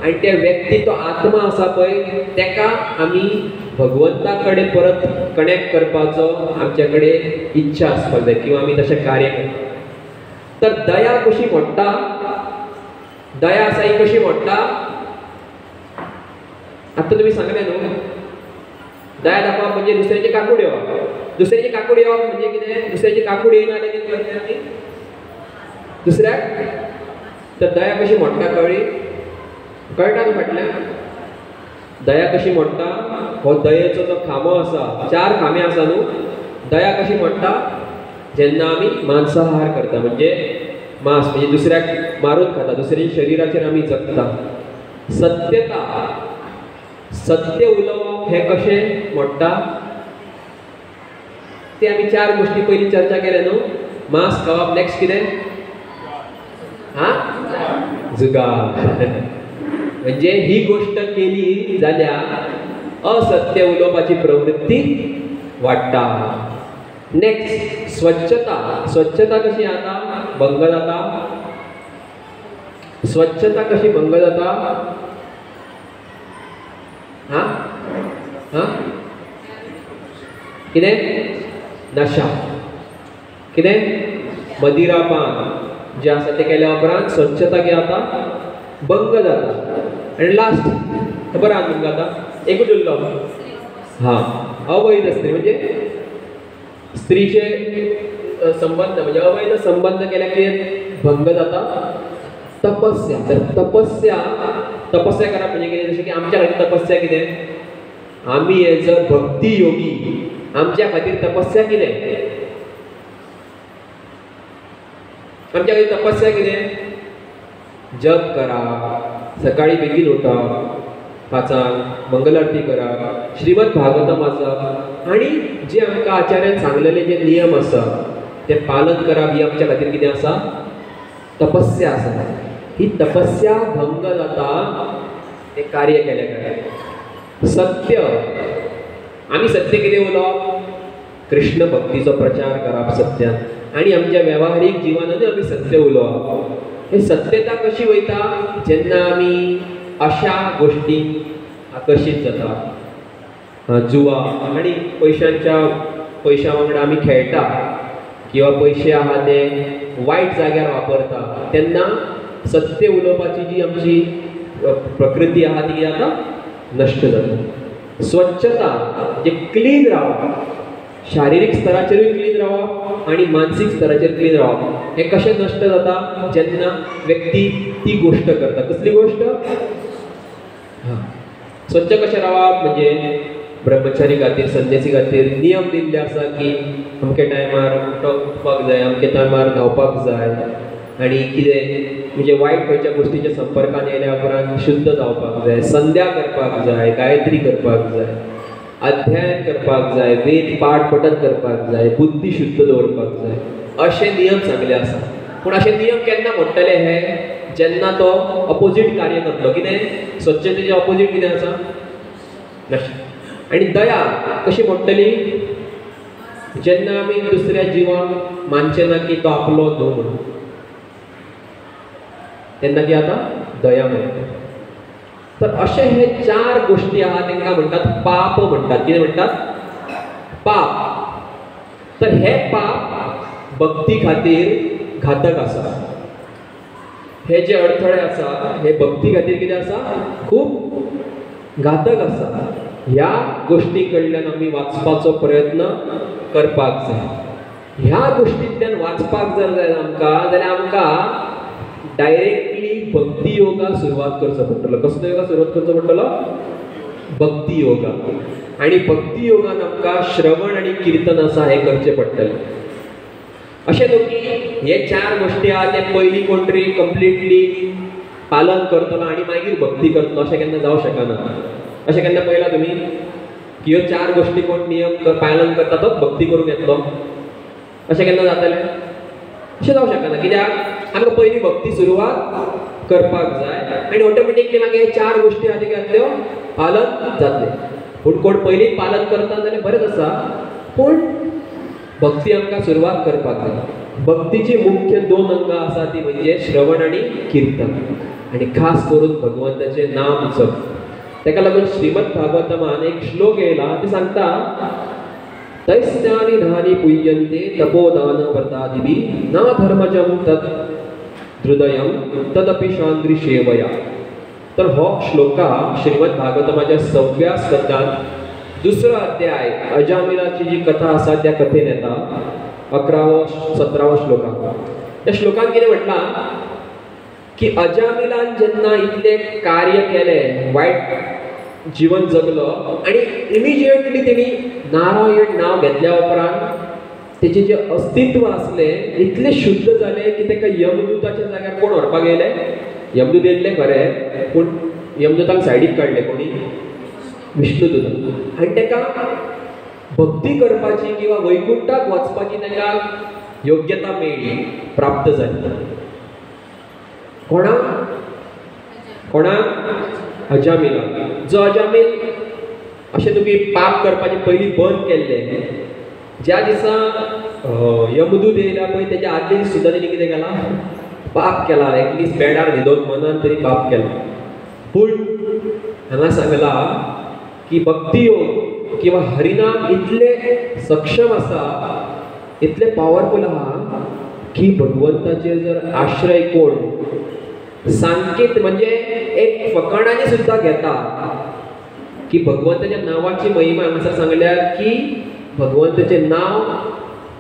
आनी त्या व्यक्ती तो आत्मा आसा पळय ताका आमी भगवंता कडेन परत कनेक्ट करपाचो आमच्या कडेन इच्छा आसपाक जाय किंवा आमी तशें कार्य करता. तर दया कशी मोडटा, दया आसा ही कशी मोडटा? आतां तुमी सांगलें न्हू, दया दाखोवप म्हणजे दुसऱ्याची काकूड येवप. दुसऱ्याची काकूड येवप म्हणजे कितें? दुसऱ्याची काकूड येयना जाल्यार कितें करतले आमी दुसऱ्याक? तर दया कशी मोडटा कळ्ळी? कळटा न्हू फाटल्यान दया कशी मोडटा? हो दयेचो जो खांबो आसा, चार खांबे आसा न्हू. दया कशी मोडटा? जेन्ना आमी मांसाहार करता, म्हणजे मांस म्हणजे दुसऱ्याक मारून खाता, दुसऱ्याच्या शरिराचेर आमी जगता. सत्यता, सत्य उलोवप हें कशें मोडटा? ते आमी चार गोश्टी पयलीं चर्चा केल्या न्हू. मांस खावप, नेक्स्ट कितें? हां, जुगार. म्हणजे ही गोश्ट केली जाल्यार असत्य उलोवपाची प्रवृत्ती वाडटा. नेक्स्ट, स्वच्छता, स्वच्छता कशी आता भंग जाता? स्वच्छता कशी भंग जाता? हां हां कितें? नशा, कितें? मदिरापान जें आसा तें केल्या उपरांत स्वच्छता कितें जाता? भंग जाता. आनी लास्ट खबर आहा तुमकां आतां एकूच उरलो, हां, अवैध स्त्री, म्हणजे स्त्रीचे संबंद, म्हणजे अवैध संबंध केल्यार कितें भंग जाता? तपस्या. तर तपस्या, तपस्या करप म्हणजे कितें? जशें की आमच्या खातीर तपस्या कितें? आमी एज अ भक्ती योगी आमच्या खातीर तपस्या कितें? आमच्या खातीर तपस्या कितें? जप करप, सकाळी बेगीन उठप, 5 मंगल आरती करप, श्रीमद भागवतम वाचप आनी जे आमकां आचार्यान सांगलेले जे नियम आसा ते पालन करप, ही आमच्या खातीर कितें आसा? तपस्या आसा. ही तपस्या भंग जाता तें कार्य केल्या कारणान. सत्य, आमी सत्य कितें उलोवप? कृष्ण भक्तीचो प्रचार करप सत्यान, आनी आमच्या वेव्हारीक जिवनानूय आमी सत्य उलोवप. ही सत्यता कशी वयता? जेन्ना आमी अशा गोश्टींक आकर्शीत जाता, जुवा आनी पयशांच्या, पयशां वांगडा आमी खेळटा किंवा पयशे आहा ते वायट जाग्यार वापरता, तेन्ना सत्य उलोवपाची जी आमची प्रकृती आहा ती कितें जाता? नश्ट जाता. स्वच्छता म्हणजे क्लीन रावप, शारिरीक स्तराचेरूय क्लीन रावप आनी मानसीक स्तराचेर क्लीन रावप. हें कशें नश्ट जाता? जेन्ना व्यक्ती ती गोश्ट करता. कसली गोश्ट? हां, स्वच्छ कशें रावप म्हणजे ब्रह्मचारी खातीर, संन्यासी खातीर नियम दिल्ले आसा की अमके टायमार उठपाक जाय, अमके टायमार न्हांवपाक जाय, आनी कितें म्हणजे वायट खंयच्या गोश्टीच्या संपर्कान येयल्या उपरांत शुद्ध जावपाक जाय, संध्या करपाक जाय, गायत्री करपाक जाय, अध्ययन करपाक जाय, वेद पाठ पठन करपाक जाय, बुद्धी शुद्ध दवरपाक जाय, अशे नियम सांगले आसा. पूण अशे नियम केन्ना मोडटले हे? जेन्ना तो अपोजीट कार्य करतलो. कितें? स्वच्छतेचे अपोजीट कितें आसा? नशा. आनी दया कशी मोडटली? जेन्ना आमी दुसऱ्या जिवाक मानचे ना की तो आपलो न्हू म्हणून, तेन्ना ती आतां दया मेळटा. तर अशे हे 4 गोश्टी आहा तांकां म्हणटात पाप म्हणटात. कितें म्हणटात? पाप. तर हे पाप भक्ती खातीर घातक आसा. हे जे अडथळे आसा हे भक्ती खातीर कितें आसा? खूब घातक आसा. ह्या गोश्टी कडल्यान आमी वाचपाचो प्रयत्न करपाक जाय. ह्या गोश्टींतल्यान वाचपाक जर जाय आमकां जाल्यार आमकां डायरेक्टली भक्ती योगा सुरवात करचो पडटलो. कसलो योगा सुरवात करचो पडटलो? भक्ती योगा. आनी भक्ती योगान आमकां श्रवण आनी किर्तन आसा हें करचें पडटलें. अशें न्हू की हे 4 गोश्टी आहा ते पयलीं कोण तरी कंप्लिटली पालन करतलो आनी मागीर भक्ती करतलो, अशें केन्ना जावं शकना. अशें केन्ना पळयलां तुमी की ह्यो 4 गोश्टी कोण नियम पालन करता तोच भक्ती करूंक येतलो? अशें केन्ना जातलें? अशें जावं शकना. कित्याक? आमकां पयलीं भक्ती सुरवात करपाक जाय आनी ऑटोमॅटिकली मागीर हे 4 गोश्टी आहा त्यो जातल्यो पालन जातलें. पूण कोण पयलीं पालन करता जाल्यार बरेंच आसा, पूण भक्ती आमकां सुरवात करपाक जाय. भक्तीची मुख्य 2 अंगां आसा ती म्हणजे श्रवण आनी किर्तन, आनी खास करून भगवंताचें नाम जप. ताका लागून श्रीमद भागवतमान एक श्लोक येयला, ते सांगता तैस्यानि धानि पूयन्ते तपोदान व्रतादिभिः न धर्मजं तत् हृदयं तदपि शांद्री सेवया. तर हो श्लोका श्रीमद भागवतमाच्या 6व्या स्कंदान 2रो अध्याय अजामिलाची जी कथा आसा त्या कथेन येता, 11वो 17वो श्लोका. त्या श्लोकान कितें म्हटलां की अजामिलान जेन्ना इतलें कार्य केलें, वायट जीवन जगलो आनी इमिजिएटली तेणी नारायण नांव घेतल्या उपरांत तेचें जें अस्तित्व आसलें इतलें शुद्ध जालें की ताका यमदूताच्या जाग्यार कोण व्हरपाक येयले? यमदूत येयल्ले खरें, पूण यमदूतांक सायडीक काडले कोणी? विष्णुदूतान. आनी ताका भक्ती करपाची किंवा वैकुंठाक वचपाची ताका योग्यता मेळ्ळी, प्राप्त जाली. कोणाक? कोणाक? अजामिलाक. जो अजामील अशें तुमी पाप करपाचें पयलीं बंद केल्लें, ज्या दिसा यमदूत येयला पळय तेच्या आदले दीस सुद्दां तेणी कितें केलां, पाप केला. एटलिस्ट बेडार न्हिदोन मनान तरी पाप केला. पूण हांगा सांगला की भक्तियोग किंवा हरिनाम इतले सक्षम आसा, इतले पावरफूल आहा की भगवंताचेर जर आश्रय कोण सांकेत म्हणजे एक फकाणांनी सुद्दां घेता की भगवंताच्या नांवाची महिमा हांगासर सांगल्या की भगवंताचें नांव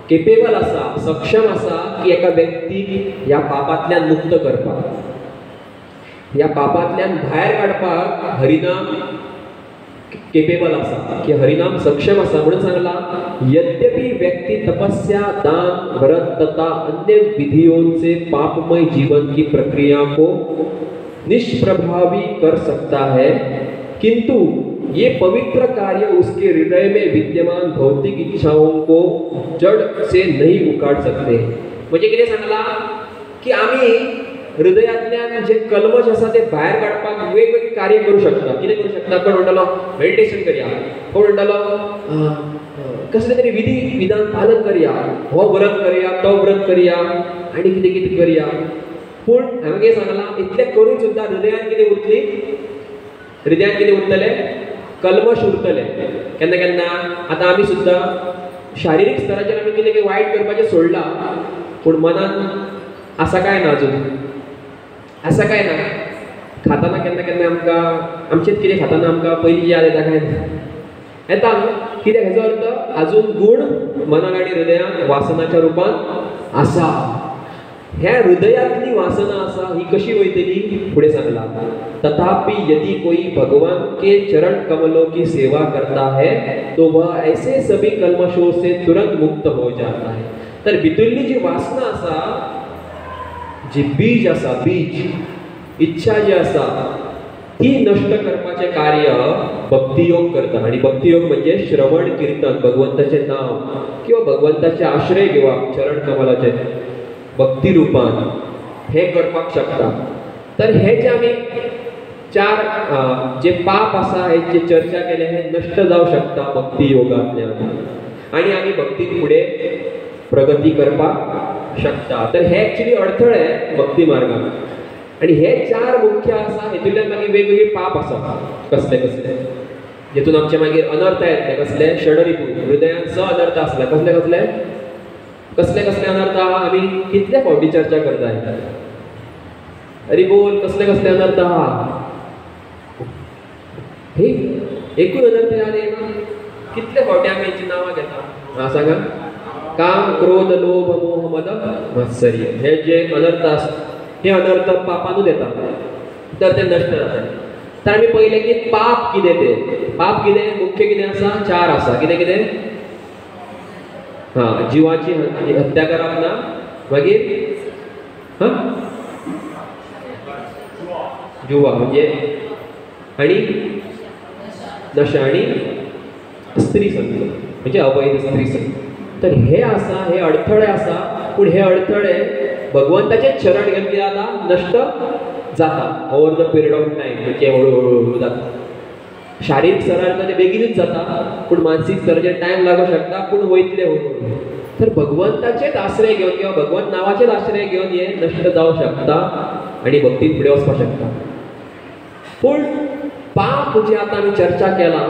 केपेबल आसा, सक्षम आसा की एका व्यक्तीक ह्या पापांतल्यान मुक्त करपाक, ह्या पापांतल्यान भायर काडपाक हरिनाम केपेबल आसा, की हरिनाम सक्षम आसा. म्हणून सांगला यद्यपि व्यक्ति तपस्या, दान, व्रत तथा अन्य विधियों से पापमय जीवन की प्रक्रिया को निष्प्रभावी कर सकता है, किंतु ये पवित्र कार्य उसके हृदय में विद्यमान भौतिक इच्छाओं को जड़ से नहीं उखाड़ सकते. म्हणजे कितें सांगला की आमी हृदयांतल्यान जे कल्मश आसा ते भायर काडपाक वेगवेगळे कार्य करूं शकता. कितें करूं शकता? कोण म्हणटलो मेडिटेशन करया, कोण म्हणटलो कसले तरी विधी विधान पालन करया, हो व्रत करया, तो व्रत करया आनी कितें कितें करया. पूण हांवें कितें सांगलां, इतलें करून सुद्दां हृदयान कितें उरतली, हृदयान कितें उरतलें, कल्मश उरतलें. केन्ना केन्ना आतां आमी सुद्दां शारिरीक स्तराचेर आमी कितें कितें वायट करपाचें सोडलां, पूण मनान आसा काय ना, अजून आसा काय ना. खाताना केन्ना केन्ना आमकां आमचेच कितें खाताना आमकां पयलीं याद येता काय ना, येता न्हू. कित्याक हेजो अर्थ अजून गूण मनान आनी हृदयान वासनाच्या रुपान आसा. ह्या हृदयांतली वासना आसा ही कशी वयतली फुडें सांगला, तथापि यदि कोई भगवान के चरण कमलों की सेवा करता है तो वह ऐसे सभी कल्मषों से तुरंत मुक्त हो जाता है. तर भितरली जी वासना आसा, जी बीज आसा, बीज इच्छा जी आसा ती नष्ट करपाचें कार्य भक्तियोग करता. आनी भक्तियोग म्हणजे श्रवण कीर्तन, भगवंताचें नांव किंवा भगवंताचे आश्रय घेवप, चरण कमलाचे भक्ती रुपान हे करपाक शकता. तर हे जे आमी चार जे पाप आसा हे जे चर्चा केले हे नष्ट जावं शकता भक्ती योगांतल्यान आनी आमी भक्तीन फुडें प्रगती करपाक शकता. तर हे एक्चुली अडथळे भक्ती मार्गान आनी हे चार मुख्य आसा. हेतूंतल्यान मागीर वेगवेगळे पाप आसा, कसले कसले जेतून आमचे मागीर अनर्थ येतले, कसले षडरिपू हृदयान स अनर्थ आसले, कसले कसले कसले कसले अनर्थ आहा आमी कितले फावटी चर्चा करताय. अरे बोल, कसले कसले अनर्थ आहा, हे एकूय अनर्थ याद येना, कितले फावटी आमी हेची नांवां घेता. हां सांगा, काम, क्रोध, लोभ, मोह, मद, मात्सर्य हे जे अनर्थ आसा हे अनर्थ पापानूच येता, तर ते नश्ट जाता. तर आमी पळयलें की पाप कितें तें, पाप कितें, मुख्य कितें आसा, चार आसा. कितें कितें? हां, जिवाची हत्या करप ना, मागीर हां जुवा म्हणजे आनी नशा आनी स्त्री संग म्हणजे अवैध स्त्री संग. तर हे आसा, हे अडथळे आसा, पूण हे अडथळे भगवंताचे शरण घेवन कितें जाता, नश्ट जाता over the period of time, म्हणजे हळू हळू हळू जाता. शारिरीक स्तरार ते बेगीनूच जाता, पूण मानसीक स्तराचेर टायम लागूंक शकता, पूण वयतले हळू हळू. तर भगवंताचेच आश्रय घेवन किंवा भगवंत नांवाचेच आश्रय घेवन हे नश्ट जावंक शकता आनी भक्तीन फुडें वचपाक शकता. पूण पाप जे आतां आमी चर्चा केला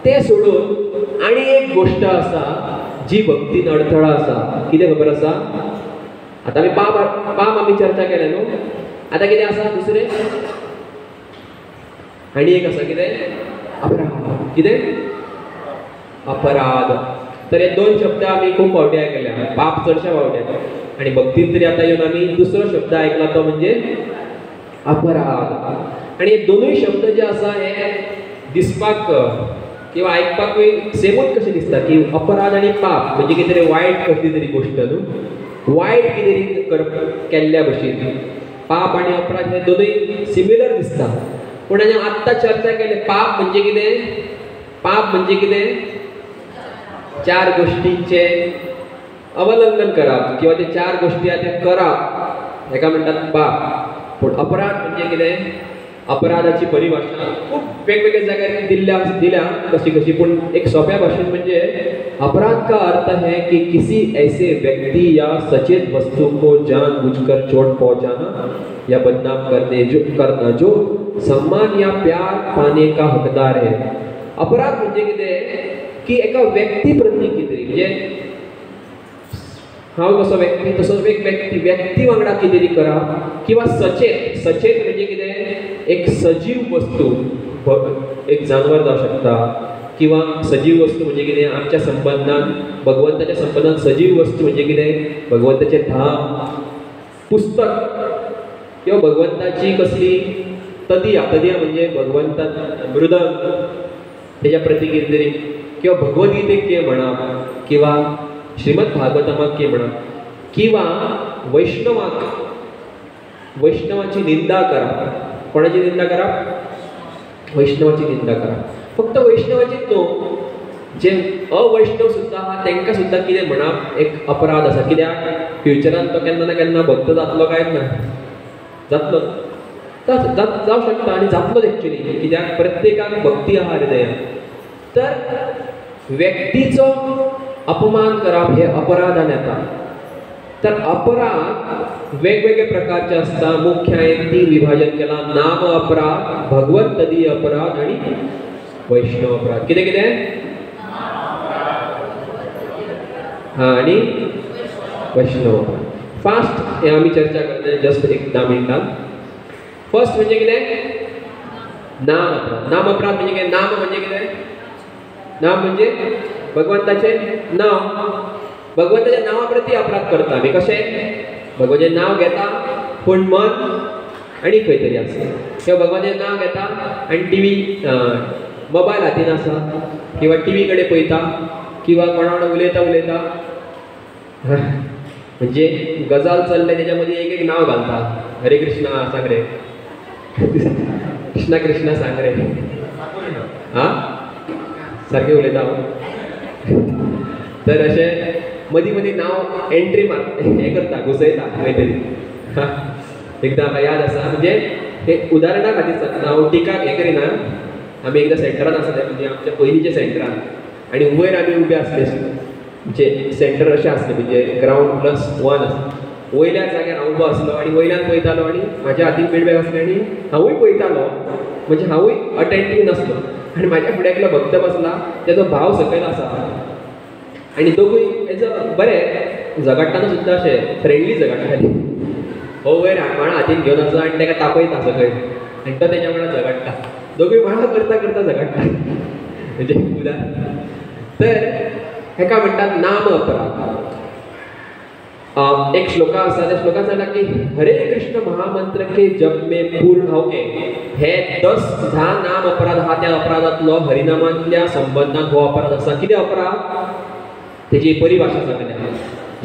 तें सोडून आनी एक गोश्ट आसा जी भक्तीन अडथळा आसा. कितें खबर आसा? आतां आमी पाप पाप आमी चर्चा केल्या न्हू, आतां कितें आसा दुसरें आनी एक आसा कितें, अपराध. कितें? अपराध. तर हे दोन शब्द आमी खूब फावटी आयकल्या, पाप चडशा फावटी आनी भक्तीन तरी आतां येवन आमी दुसरो शब्द आयकला तो म्हणजे अपराध. आनी हे दोनूय शब्द जे आसा हे दिसपाक किंवा आयकपाकूय सेमूच कशें दिसता की अपराध आनी पाप म्हणजे कितें तरी वायट कसली तरी गोश्ट न्हू, वायट कितें तरी केल्ल्या भशेन. पाप आनी अपराध हे दोनूय सिमिलर दिसता, पूण आनी आत्तां चर्चा केली पाप म्हणजे कितें, पाप म्हणजे कितें, चार गोश्टींचें अवलंबन करप किंवा ते चार गोश्टी आसा ते करप, हेका म्हणटात पाप. पूण अपराध म्हणजे कितें, अपराधाची परिभाषा खूब वेगवेगळ्या जाग्यार दिल्ल्या दिल्या कशी कशी, पूण एक सोंप्या भाशेन म्हणजे अपराध का अर्थ है कि किसी ऐसे व्यक्ति या सचेत वस्तु को जानबूझकर चोट पहुंचाना या बदनाम करने जो करना जो सम्मान या प्यार पाने का हकदार है। अपराध म्हणजे कितें की एका व्यक्ती प्रती कितें म्हणजे हांव कसो व्यक्ती तसोच एक व्यक्ती व्यक्ती वांगडा कितें तरी करप किंवा सचेत, सचेत म्हणजे कितें एक सजीव वस्तू, एक जानवर जावं शकता किंवा सजीव वस्तू म्हणजे कितें आमच्या संबंदान भगवंताच्या संबंदान सजीव वस्तू म्हणजे कितें भगवंताचें धाम, पुस्तक किंवा भगवंताची कसली तदिया, तदिया म्हणजे भगवंता मृदंग तेच्या प्रती कितें तरी, किंवा भगवद्गीतेक कितें म्हणप किंवा श्रीमद भागवतमाक कितें म्हणप किंवा वैष्णवाक, वैष्णवाची निंदा करप। कोणाची निंदा करप? वैष्णवाची निंदा करप। फक्त वैष्णवाचीच न्हू, जे अवैष्णव सुद्दां आहा तांकां सुद्दां कितें म्हणप एक अपराध आसा। कित्याक फ्युचरान तो केन्ना ना केन्ना भक्त जातलो काय ना, जातलो, जावं शकता आनी जातलोच एक्चुली, कित्याक प्रत्येकाक भक्ती आहा हृदयान। तर व्यक्तीचो अपमान करप हे अपराधान येता। तर अपराध वेगवेगळे प्रकारचे आसता। मुख्य हांवें तीन विभाजन केलां, नाम अपराध, भगवत तदीय अपराध आनी वैष्णव अपराध। कितें कितें? हां, आनी वैष्णव अपराध। फास्ट हे आमी चर्चा करतले जस्ट एक 10 मिनटान। फर्स्ट म्हणजे कितें? नाम अपराध। नाम अपराध म्हणजे कितें? नाम म्हणजे कितें? नाम म्हणजे भगवंताचें नांव। भगवंताच्या नांवा प्रती अपराध करता आमी। कशें? भगवंताचें नांव घेता पूण मन आनी खंय तरी आसा, किंवा भगवंताचें नांव घेता आनी टिवी मोबायल हातीन आसा किंवा टिवी कडेन पळयता किंवा कोणा वांगडा उलयता उलयता म्हणजे गजाल चल्ले तेच्या मदीं एक एक नांव घालता, हरे कृष्णा सांग रे, कृष्णा कृष्णा सांग रे, आं सारकें उलयता हांव। तर अशें मदीं मदीं नांव एंट्री मार हें करता, घुसयता खंय तरी। एकदां म्हाका याद आसा, म्हणजे हे उदाहरणा खातीर सांगता हांव, टिका हें करिना। आमी एकदां सेंटरान आसले, म्हणजे आमच्या पयलींच्या सेंटरान, आनी वयर आमी उबे आसले, म्हणजे सेंटर अशें आसलें म्हणजे ग्रावंड प्लस 1 आसलें। वयल्या जाग्यार हांव उबो आसलो आनी वयल्यान पळयतालो आनी म्हाज्या हातीन बीड बॅग आसलें आनी हांवूय पळयतालो, म्हणजे हांवूय अटेंटीव नासलो आनी म्हाज्या फुडें एकलो भक्त बसला, तेजो भाव सकयल आसा आनी दोगूय एज अ बरें झगडटाना सुद्दां अशें फ्रेंडली झगडटाले। हो वयर माळा हातीन घेवन आसा आनी ताका तापयता सकयल आनी तो तेच्या वांगडा झगडटा, दोगूय माळा करता करता झगडटा, म्हणजे उदाहरण। तर हेका म्हणटात नाम अपराध। एक श्लोका आसा, त्या श्लोकान सांगला की हरे कृष्ण महामंत्र के जप में पूर्ण ओके, हे 10 नाम अपराध आहा, त्या अपराधांतलो हरिनामांतल्या संबंदान हो अपराध आसा। कितें अपराध? तेजी परिभाशा सांगल्या,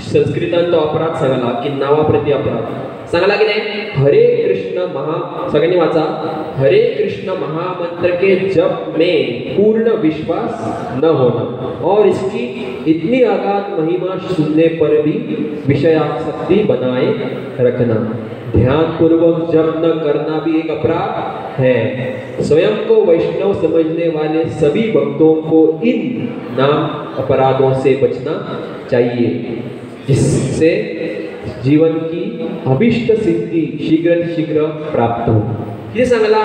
संस्कृतान तो अपराध सांगला की नांवा प्रती अपराध सांगला कितें? हरे कृष्ण महा, सगळ्यांनी वाचा, हरे कृष्ण महामंत्र के जप में पूर्ण विश्वास न होना और इसकी इतनी अगाध महिमा सुनने पर भी विषयासक्ति बनाए रखना, ध्यान पूर्वक जप न करना भी एक अपराध है। स्वयं को वैष्णव समझने वाले सभी भक्तों को इन नाम अपराधों से बचना चाहिए, जिससे जीवन की अभिष्ट सिद्धी शीघ्र शीघ्र प्राप्त हो। कितें सांगला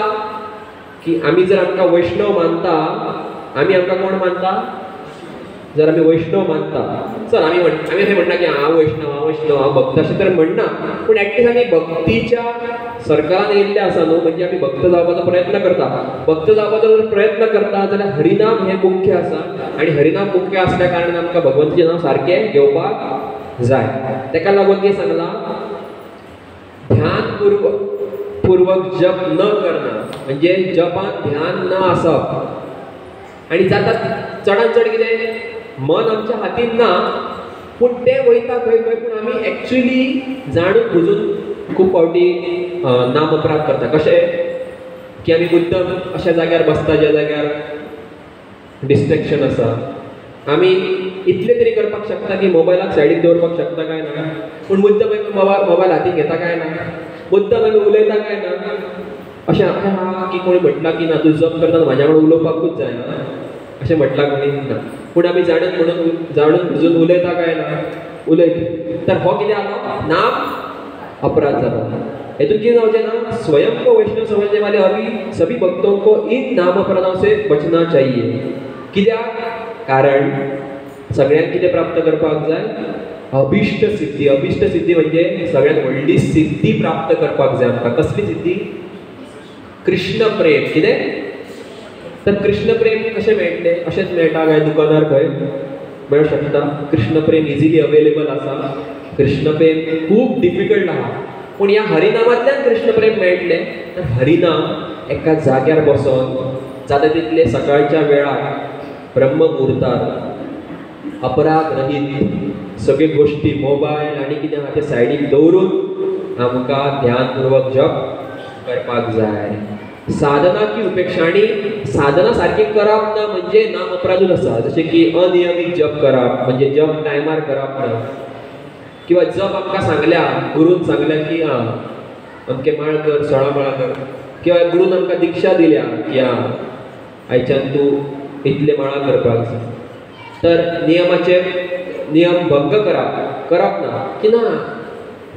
की आमी जर आमकां वैष्णव मानता, आमी आमकां कोण मानता? जर आमी वैष्णव मानता, चल आमी आमी अशें म्हणना की हांव वैष्णव, हांव वैष्णव, हांव भक्त अशें तर म्हणना, पूण एटलिस्ट आमी भक्तीच्या सरकारान येयल्ले आसा न्हू, म्हणजे आमी भक्त जावपाचो प्रयत्न करता। भक्त जावपाचो जर प्रयत्न करता जाल्यार हरिनाम हें मुख्य आसा आनी हरिनाम मुख्य आसल्या कारणान आमकां भगवंताचें नांव सारकें घेवपाक जाय। ताका लागून कितें सांगलां, ध्यान पूर्वक जप न करना, म्हणजे जपान ध्यान न आसप। आनी जाता चडान चड कितें मन आमच्या हातीन ना, पूण तें वयता खंय खंय, पूण आमी एक्चुली जाणून बुजून खूब फावटी नाम अपराध करता। कशें की आमी मुद्दम अशा जाग्यार बसता ज्या जाग्यार डिस्ट्रेक्शन आसा, आमी इतले तरी करपाक शकता की मोबायलाक सायडीक दवरपाक शकता काय ना, पूण मुद्दम आमी मोबायल हातीन घेता काय ना, मुद्दम आमी उलयता काय ना। अशें आहा की कोणी म्हटलां की ना तूं जप करतना म्हाज्या वांगडा उलोवपाकूच जायना अशें म्हटलां कोणी ना. पूण आमी जाणून म्हणून जाणून बुजून उलयता काय ना उलयता. तर हो कितें जालो नाम अपराध जालो. हेतून कितें जावचें ना, स्वयं को वैष्णव समजने वाले अभी सभी भक्तों को इन नाम अपराधों से बचना चाहिए. कित्याक? कारण सगळ्यांक कितें प्राप्त करपाक जाय, अभिष्ट सिद्धी. अभिष्ट सिद्धी म्हणजे सगळ्यांत व्हडली सिद्धी प्राप्त करपाक जाय आमकां. कसली सिद्धी? कृष्ण प्रेम. कितें? तर कृष्ण प्रेम कशें मेळटलें? अशेंच मेळटा काय दुकानार खंय मेळूंक शकता? कृष्ण प्रेम इजिली अवेलेबल आसा. कृष्ण प्रेम खूब डिफिकल्ट आहा, पूण ह्या हरिनामांतल्यान कृष्ण प्रेम मेळटलें. तर हरिनाम एका जाग्यार बसोन जाता तितले सकाळच्या वेळार ब्रह्ममुहूर्तार अपराध रहीत सगळे गोश्टी मोबायल आनी कितें आहा ते सायडीक दवरून आमकां ध्यानपूर्वक जप करपाक जाय. साधना की उपेक्षा आनी साधना सारकी करप ना म्हणजे नाम अपराधूच आसा. जशें की अनियमीत जप करप म्हणजे जप टायमार करप ना, किंवा जप आमकां सांगल्या गुरून सांगल्या की आं अमके माळ कर, 16 माळा कर, किंवा गुरून आमकां दिक्षा दिल्या की आं आयच्यान तूं इतले माळा करपाक जाय. तर नियमाचे नियम भंग करप करप ना की ना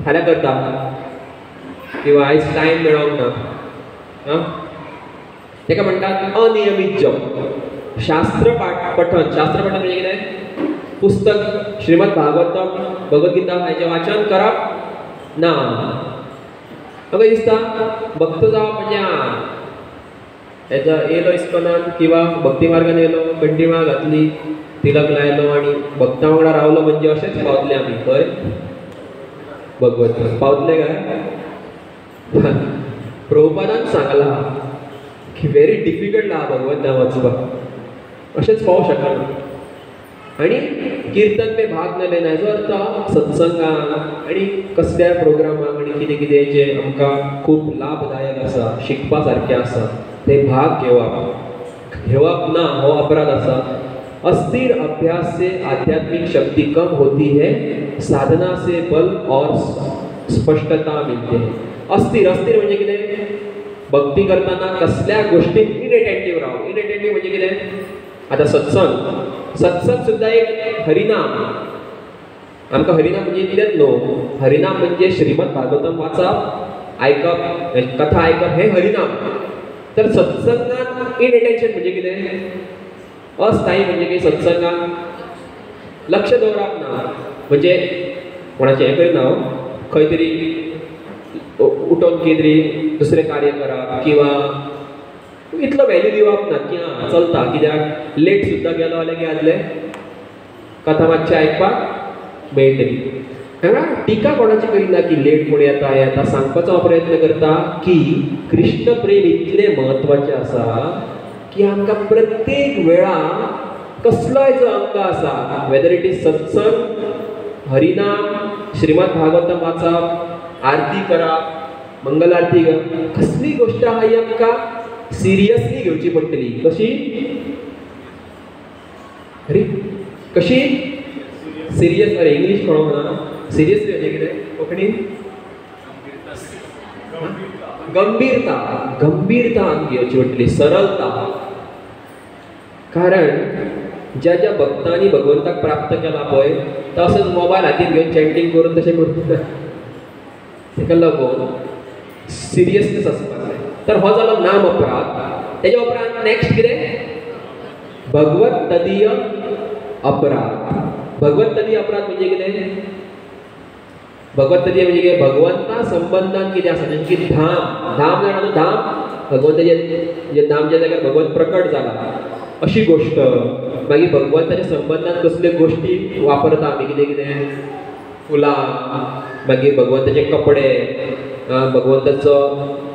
फाल्यां करता किंवा आयज टायम मेळोंक ना, आं ताका म्हणटात अनियमीत जप. शास्त्र पठन, शास्त्र पठन म्हणजे कितें? पुस्तक श्रीमद भागवतम भगवद्गीता हाचें वाचन करप ना. म्हाका दिसता भक्त जावप म्हणजे आं हेजो येयलो इस्कॉनान किंवा भक्ती मार्गान येयलो, कंठी माळ घातली, तिलक लायलो आनी भक्ता वांगडा रावलो म्हणजे अशेंच पावतले आमी खंय भगवत पावतले काय? प्रभुपादान सांगलां की व्हेरी डिफिकल्ट आहा भगवत धाम वचपाक, अशेंच पावूंक शकना. आनी किर्तन में भाग न लेना हेजो अर्थ सत्संगाक आनी कसल्या प्रोग्रामाक आनी कितें कितें जें आमकां खूब लाभदायक आसा, शिकपा सारकें आसा ते भाग घेवप घेवप ना हो अपराध आसा. अस्थिर अभ्यास से आध्यात्मिक शक्ति कम होती है, साधना से बल और स्पष्टता मिलते है. अस्थिर, अस्थिर म्हणजे कितें? भक्ती करतना कसल्या गोष्टीत इनएटेंटीव राव. इनएटेंटीव म्हणजे कितें? आतां सत्संग, सत्संग सुद्दां एक हरिनाम. आमकां हरिनाम म्हणजे इतलेंच न्हू, हरिनाम म्हणजे श्रीमद भागवतम वाचप, आयकप, कथा आयकप हें हरिनाम. तर सत्संगात इनएटेन्शन म्हणजे कितें? अस्थायी म्हणजे की सत्संगात लक्ष दवरप ना, म्हणजे कोणाचें हें करिना हांव, खंय तरी उठोन कितें तरी दुसरें कार्य करप किंवा इतलो व्हॅल्यू दिवप ना की आं चलता, कित्याक लेट सुद्दां गेलो जाल्यार कितें जातलें, कथा मातशें आयकपाक मेळटली. हांगा टिका कोणाची करिना की लेट कोण येता येता, सांगपाचो हांव प्रयत्न करता की कृष्ण प्रेम इतलें म्हत्वाचें आसा की आमकां प्रत्येक वेळा कसलोय जो अंग आसा, वेदर it is सत्संग, हरिनाम, श्रीमद भागवतम वाचप, आरती करप, मंगल आरती करप, कसली गोश्ट आहा ही आमकां सिरियसली घेवची पडटली. कशी? अरे कशी सिरियस? अरे इंग्लीश कळोंक ना. सिरियसली म्हणजे कितें कोंकणीन? गंभीरता, गंभीरता आमकां घेवची पडटली, सरळता. कारण ज्या ज्या भक्तांनी भगवंताक प्राप्त केला पळय तो असोच मोबायल हातीन घेवन चॅटिंग करून तशें करूंक ना. ताका लागून सिरियसनेस आसपाक जाय. तर हो जालो नाम अपराध. तेज्या उपरांत नेक्स्ट कितें? भगवत तदीय अपराध. भगवत तदीय अपराध म्हणजे कितें? भगवत तदीय म्हणजे कितें? भगवंता संबंदान कितें आसा, जशें की धाम, धाम जाणा न्हू, धाम भगवंताचें धाम ज्या जाग्यार भगवंत प्रकट जाला अशी गोश्ट. मागीर भगवंताच्या संबंदान कसल्यो गोश्टी वापरता आमी, कितें कितें फुलां, मागीर भगवंताचे कपडे, भगवंताचो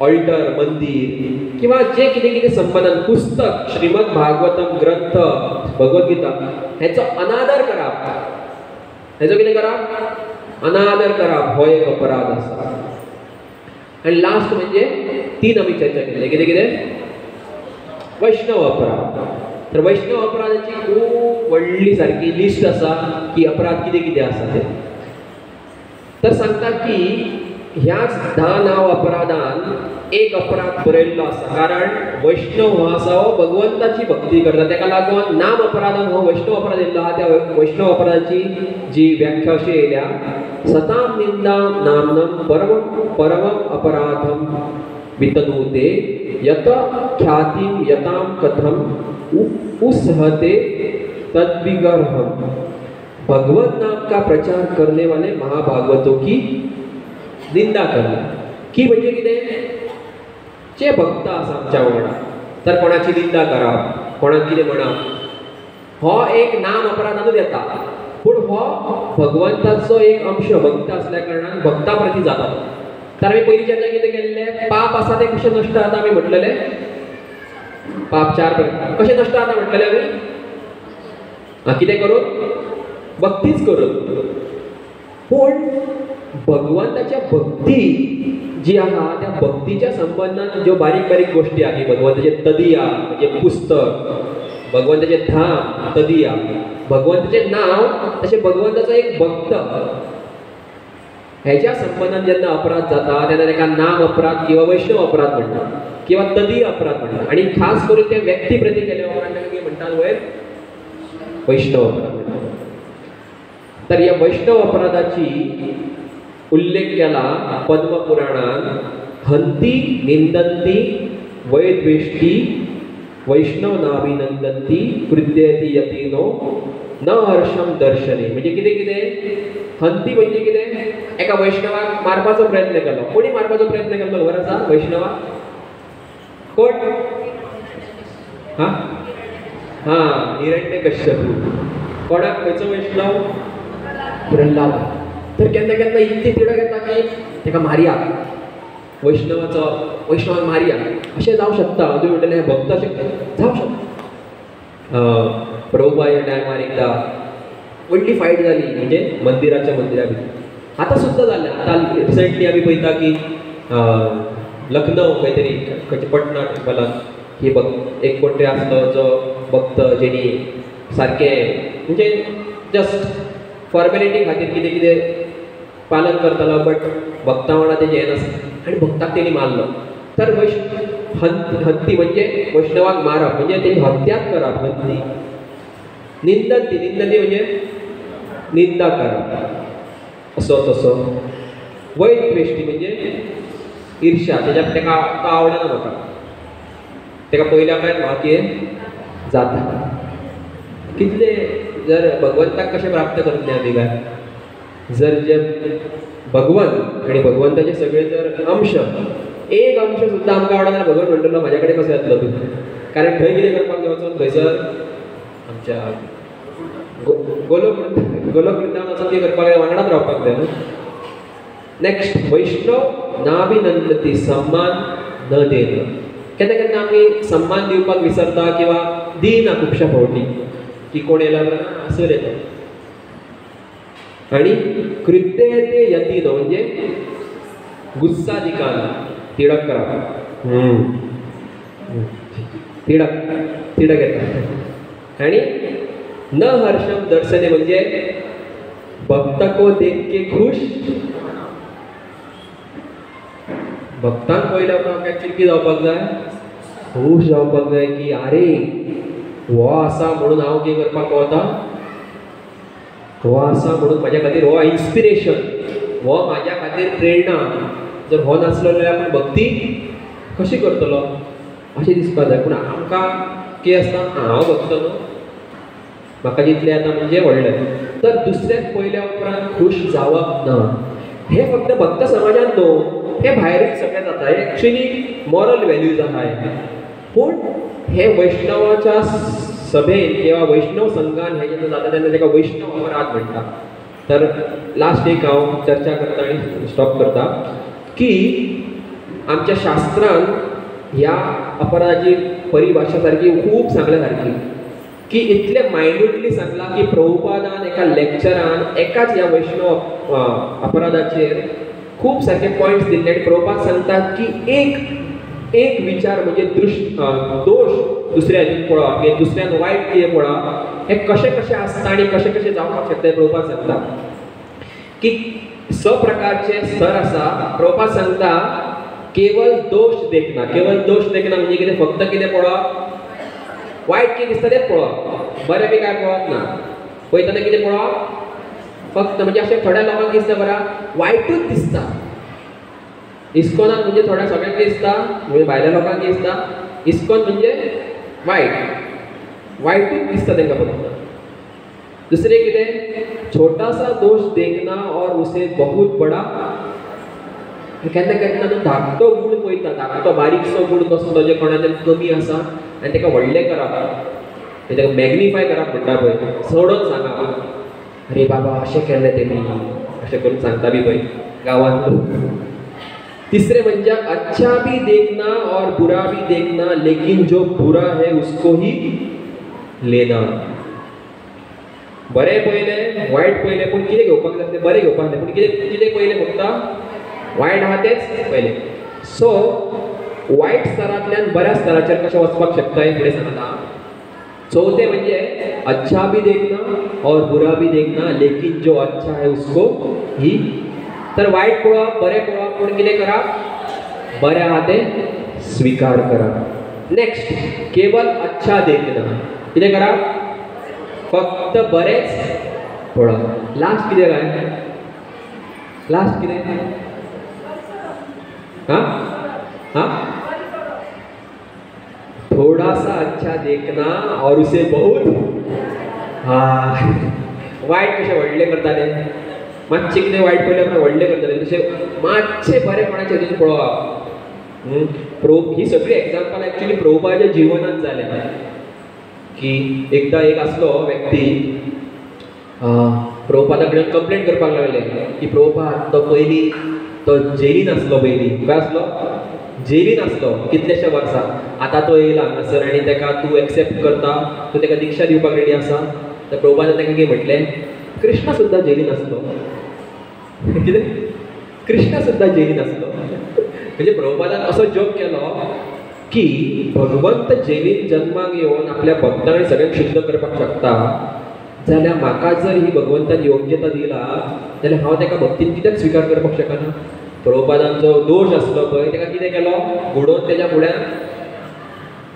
ऑल्टर, मंदीर, किंवा जे कितें कितें संबंदान पुस्तक, श्रीमद भागवतम ग्रंथ, भगवद्गीता हेचो अनादर करप, हेचो कितें करप? अनादर करप हो एक अपराध आसा. आनी लास्ट म्हणजे तीन आमी चर्चा केली, कितें कितें? वैष्णव अपराध. तर वैष्णव अपराधाची खूब व्हडली सारकी लिस्ट आसा की अपराध कितें कितें आसा ते. तर सांगता की ह्याच 10 नांव अपराधान एक अपराध बरयल्लो आसा, कारण वैष्णव हो आसा हो भगवंताची भक्ती करता, ताका लागून नाम अपराधान हो वैष्णव अपराध येयल्लो आहा. त्या वैष्णव अपराधाची जी व्याख्या अशी येयल्या, सतां निंदा नामनम परम परम अपराधम वितनुते यत ख्यातिं यतां कथम उसहते तद्विगर्हम। भगवत नाम का प्रचार करने वाले महाभागवतों की निंदा करना की म्हणजे कितें, जे भक्त आसा आमच्या वांगडा तर कोणाची निंदा करप, कोणाक कितें म्हणप, हो एक नाम अपराधानूच येता, पूण हो भगवंताचो एक अंश भक्त आसल्या कारणान भक्ता प्रती जाता. तर आमी पयलीं जेन्ना कितें केल्लें, पाप आसा तें कशें नश्ट जाता आमी म्हटलेलें, पाप 4 प्रकार कशें नश्ट जाता म्हटलेलें आमी, कितें करून, भक्तीच करून. पूण भगवंताच्या भक्ती जी आहा त्या भक्तीच्या संबंदान ज्यो बारीक बारीक गोश्टी आहा की भगवंताचें तदिया म्हणजे पुस्तक, भगवंताचें धाम तदिया, भगवंताचें नांव, तशें भगवंताचो एक भक्त, हेच्या संबंदान जेन्ना अपराध जाता तेन्ना ताका नाम अपराध किंवा वैष्णव अपराध म्हणटात किंवा तदीय अपराध म्हणटात. आनी खास करून ते व्यक्ती प्रती केल्या उपरांत ताका कितें म्हणटात वयर, वैष्णव अपराध म्हणटात. तर ह्या वैष्णव अपराधाची उल्लेख केला पद्मपुराणान, हंती निंदंती वैद्वेष्टी वैष्णव नाभिनंदंती कृत्यती यतीनो न हर्षम दर्शने. म्हणजे कितें कितें, हंती म्हणजे कितें, एका वैष्णवाक मारपाचो प्रयत्न केलो. कोणी मारपाचो प्रयत्न केलो खबर आसा वैष्णवाक? कोण? हा हा, हिरण्यकश्यपू. कोणाक, खंयचो वैष्णव? प्रल्हाद. तर केन्ना केन्ना इतली तिडक येता की ताका मारया, वैष्णवाचो, वैष्णवाक मारया, अशें जावं शकता. तुमी म्हणटलें हें भक्त अशें जावं शकता. प्रभुपाद टायमार एकदां व्हडली फायट जाली म्हणजे मंदिराच्या मंदिरा भितर. आतां सुद्दां जालें. आतां रिसंटली आमी पळयता की लखनौ खंय तरी खंयच्या पटना टेम्पलान की भक्त एक कोण तरी आसलो जो भक्त जेणी सारकें म्हणजे जस्ट फॉर्मेलिटी खातीर कितें कितें पालन करतालो, बट भक्ता वांगडा तेजें हें नासलें आनी भक्ताक तेणी मारलो. तर हत्ती म्हणजे वैष्णवाक मारप म्हणजे तेजी हत्याच करप, हत्ती. निंदती, निंदती म्हणजे निंदा करप, असो तसो. वैद्वेष्टी म्हणजे ईर्ष्या, तेज्या ताका तो आवडना म्हाका, ताका पयल्या काय म्हाका कितें जाता. कितले जर भगवंताक कशें प्राप्त करतले आमी काय, जर जे भगवंत आनी भगवंताचे सगळे जर अंश, एक अंश सुद्दां आमकां आवडना, भगवंत म्हणटलो म्हाज्या कडेन कसो येतलो तूं, कारण थंय कितें करपाक जाय वचोन थंयसर आमच्या गोलोक गोलोक वृंदावन वचोन कितें करपाक जाय, वांगडाच रावपाक जाय न्हू. नेक्स्ट, वैष्णव नाभिनंदती, सम्मान न देना. केन्ना केन्ना आमी सम्मान दिवपाक विसरता किंवा दिना खुबश्या फावटी की कोण येयला आसूं रे तो. आनी कृत्यते यतीनो म्हणजे गुस्सा दिकान, तिडक करप, तिडक तिडक येता. आनी न हर्षम दर्शने म्हणजे भक्त को देख के खुश, भक्तांक पळयल्या उपरांत आमकां एक्चुअली जावपाक जाय, खूश जावपाक जाय की आरे हो आसा म्हणून हांव कितें करपाक पावता, हो आसा म्हणून म्हाज्या खातीर हो इन्स्पिरेशन, हो म्हाज्या खातीर प्रेरणा. जर हो नासलो जाल्यार आपूण भक्ती कशी करतलो अशें दिसपाक जाय. पूण आमकां कितें आसता, हांव भक्त न्हू, म्हाका जितलें येता म्हणजे व्हडलें. तर दुसऱ्याक पळयल्या उपरांत खूश जावप ना, हें फक्त भक्त समाजान न्हू, हें भायरूय सगळें जाता. हें एक्चुअली मॉरल व्हॅल्यूज आहा. पूण हे वैष्णवाच्या सभेन किंवा वैष्णव संघान हें जेन्ना जाता तेन्ना ताका वैष्णव अपराध म्हणटा. तर लास्ट एक हांव चर्चा करता आनी स्टॉप करता की आमच्या शास्त्रान ह्या अपराधाची परिभाशा सारकी खूब सांगल्या सारकी की इतले मायन्युटली सांगलां की प्रभुपादान एका लेक्चरान एकाच ह्या वैष्णव अपराधाचेर खूब सारके पॉयंट्स दिल्ले. आनी प्रभुपाद सांगतात की एक एक विचार म्हणजे दोश दुसऱ्या हितून पळोवप किंवा दुसऱ्यान वायट कितें पळोवप, हें कशें कशें आसता आनी कशें कशें जावपाक शकता हें प्रभुपाद सांगता. की स प्रकारचे स्तर आसा. प्रभुपाद सांगता केवल दोश देखना. केवल दोश देखना म्हणजे कितें? फक्त कितें पळोवप? वायट कितें दिसता तेंच पळोवप, बरें बी काय पळोवप ना. पळयतना कितें पळोवप? फक्त म्हणजे अशें थोड्या लोकांक दिसता बरा वायटूच दिसता. इस्कॉनाक म्हणजे थोड्या सगळ्यांक दिसता, म्हणजे भायल्या लोकांक दिसता इस्कॉन म्हणजे वायट, वायटूच दिसता तांकां फक्त. दुसरें कितें? छोटा सा दोश देखना और उसे बहुत बडा. केन्ना केन्ना तूं धाकटो गूण पळयता, धाकटो बारीकसो गूण कसलो जे कोणाच्यान कमी आसा आनी ताका व्हडलें करप, ताका मॅग्निफाय करप म्हणटा पळय, चडोवन सांगप, अरे बाबा अशें केल्लें तेणी, अशें करून सांगता बी पळय गांवांत लोक. तिसरें म्हणजे अच्छा भी देखना और बुरा भी देखना, लेकिन जो बुरा है उसको ही लेना. बरें पळयलें वायट पळयलें, पूण कितें घेवपाक जाय? बरें घेवपाक जाय, पूण कितें कितें पळयलें? फक्त वायट आहा तेंच पळयलें. सो वायट स्तरांतल्यान बऱ्या स्तराचेर कशें वचपाक शकता हें फुडें सांगता. चवथें म्हणजे अच्छा भी देखना और बुरा भी देखना, लेकिन जो अच्छा है उसको ही. तर वायट पळोवप, बरें पळोवप, पूण कितें करप? बरें आहा तें स्विकार करप. नेक्स्ट, केवल अच्छा देखना. कितें करप? फक्त बरेंच पळोवप. लास्ट कितें काय? लास्ट कितें? हां हां, थोड़ा सा अच्छा देखना और उसे बहुत. हां, वायट कशें व्हडलें करताले, मातशें कितें वायट पळयलें उपरांत व्हडलें करताले, तशें मातशें बरें कोणाचें हितून पळोवप. ही सगळी एग्जाम्पल एक्चुअली प्रभुपादाच्या जिवनांत जालें की एकदां एक आसलो व्यक्ती प्रभुपादा कडेन कंप्लेन करपाक लागले की प्रभुपाद तो पयलीं तो जेलीन आसलो, पयलीं खंय आसलो? जेलीन आसलो कितलेशे वर्सां. आतां तो येयला हांगासर आनी ताका तूं एक्सेप्ट करता, तूं ताका दिक्षा दिवपाक रेडी आसा. तर प्रभुपादान ताका कितें म्हटलें? कृष्ण सुद्दां जेलीन आसलो. कितें? कृष्ण सुद्दां जेलीन आसलो. म्हणजे प्रभुपादान असो जोक केलो की भगवंत जेलीन जन्माक येवन आपल्या भक्तांक सगळ्यांक शुद्ध करपाक शकता, जाल्यार म्हाका जर ही भगवंतान योग्यता दिला जाल्यार हांव ताका भक्तीन कित्याक स्विकार करपाक शकना? प्रभुपादान जो दोश आसलो पळय ताका कितें केलो? उडोवन तेज्या फुड्यान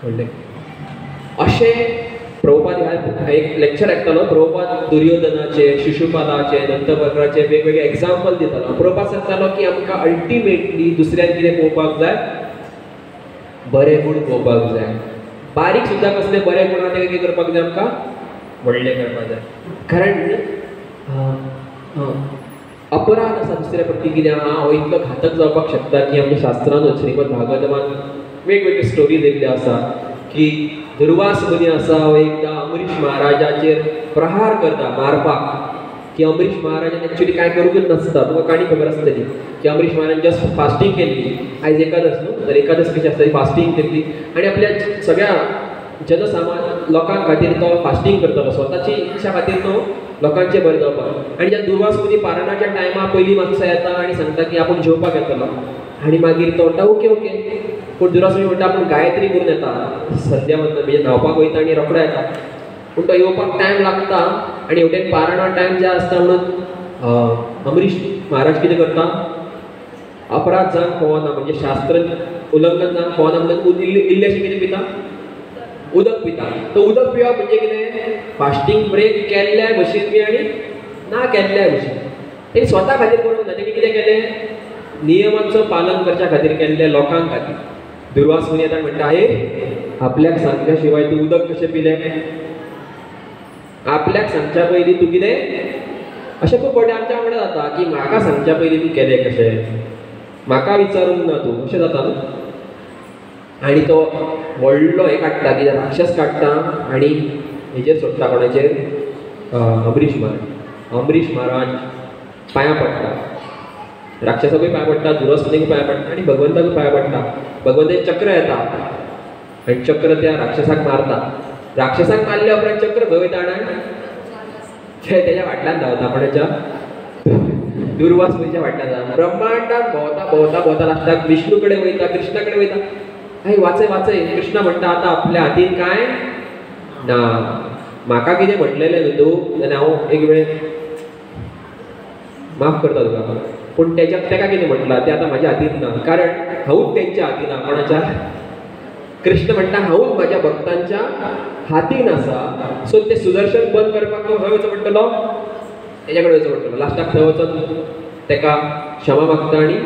व्हडलें. अशें प्रभुपाद ह्या एक लेक्चर आयकतालो. प्रभुपाद दुर्योधनाचे, शिशुपालाचे, दंतवक्राचे वेगवेगळे एग्जाम्पल दितालो. प्रभुपाद सांगतालो की आमकां अल्टिमेटली दुसऱ्यान कितें पळोवपाक जाय? बरे गूण पळोवपाक जाय. बारीक सुद्दां कसले बरे गूण आहा ताका कितें करपाक जाय? आमकां व्हडलें करपाक जाय. कारण अपराध आसा दुसऱ्या प्रती कितें आहा हो इतलो घातक जावपाक शकता की आमच्या शास्त्रानूच श्रीमद भागवतमान वेगवेगळ्यो स्टोरी दिल्ल्यो आसा की दुर्वास मुनी आसा हो एकदां अमरीश महाराजाचेर प्रहार करता मारपाक, की अमरीश महाराजान एक्चुअली कांय करूंकच नासता. तुका काणी खबर आसतली की अमरीश महाराजान जस्ट फास्टींग केल्ली. आयज एकादस न्हू, तर एकादस कशी आसता, फास्टींग केल्ली आनी आपल्या सगळ्या जनसामान्य लोकां खातीर तो फास्टींग करतालो, स्वताची इच्छा खातीर न्हू, लोकांचें बरें जावपाक. आनी ज्या दुर्वास मुनी पारणाच्या टायमा पयलीं मातसो येता आनी सांगता की आपूण जेवपाक येतलो, आनी मागीर तो म्हणटा ओके ओके. पूण दुर्वास मुनी म्हणटा आपूण गायत्री करून येता, सद्या म्हणजे न्हांवपाक वयता आनी रोखडो येता. पूण तो येवपाक टायम लागता आनी हेवटेन पारणा टायम जे आसता म्हणून अमरीश महाराज कितें करता? अपराध जावंक फावना, म्हणजे शास्त्र उल्लंघन जावंक फावना म्हणून इल्लेशें कितें पिता? उदक पिता. तो उदक पिवप म्हणजे कितें? फास्टींग ब्रेक केल्ल्या भशेन बी आनी ना केल्ल्या भशेन. तेणी स्वता खातीर करूंक ना, तेणी कितें केलें? नियमांचो पालन करच्या खातीर केल्लें, लोकां खातीर. दुर्वास मुनी येता म्हणटा, हे आपल्याक सांगच्या शिवाय तूं उदक कशें पिलें? आपल्याक सांगच्या पयलीं तूं कितें? अशें खूब फावटी आमच्या वांगडा जाता की म्हाका सांगच्या पयलीं तूं केलें कशें, म्हाका विचारूंक ना तूं, अशें जाता न्हू. आनी तो व्हडलो हें काडटा, कितें राक्षस काडटा आनी हेजेर सोडटा, कोणाचेर? अमरीश महाराज. अमरीश महाराज पांयां पडटा, राक्षसाकूय पांयां पडटा, दुर्वास मुनीकूय पांयां पडटा आनी भगवंताकूय पांयां पडटा. भगवंताचें चक्र येता आनी चक्र त्या राक्षसाक मारता. राक्षसाक मारल्या उपरांत चक्र खंय वयता जाणा? तेज्या फाटल्यान धांवता, कोणाच्या? दुर्वास मुनीच्या फाटल्यान धांवता. ब्रह्मांडान भोंवता भोंवता भोंवता लास्टाक विष्णू कडेन वयता, कृष्णा कडेन वयता. आई वाचय वाचय. कृष्णा म्हणटा आतां आपल्या हातीन कांय ना, म्हाका कितें म्हटलेलें न्हू तूं, जाल्यार हांव एक वेळ माफ करता तुका. पूण तेज्या तेका कितें म्हटलां तें आतां म्हाज्या हातीन ना, कारण हांवूच तेंच्या हातीन ना. कोणाच्या? कृष्ण म्हणटा हांवूच म्हाज्या भक्तांच्या हातीन आसा. सो तें सुदर्शन बंद करपाक तो खंय वचो पडटलो? तेज्या कडेन वचो पडटलो. लास्टाक थंय वचोन तेका क्षमा मागता आनी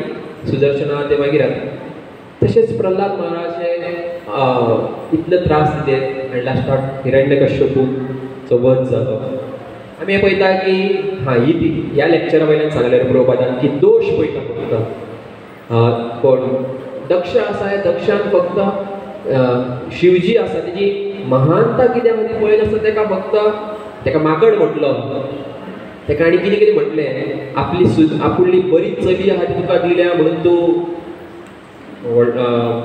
सुदर्शना ते मागीर जाता. तशेंच प्रल्हाद महाराज हे इतले त्रास दिले आनी लास्टाक हिरण्यकश्यपूचो वध जालो. आमी हें पळयता की हां ही ती ह्या लेक्चरा वयल्यान सांगलें प्रभुपादान की दोश पळयता फक्त कोण दक्ष आसा, ह्या दक्षान फक्त शिवजी आसा तेजी महानता कित्या खातीर पळयनासतना तेका फक्त तेका माकड म्हटलो, तेका आनी कितें कितें म्हटलें, आपली आपुली बरी चली आहा ती तुका दिल्या म्हणून तूं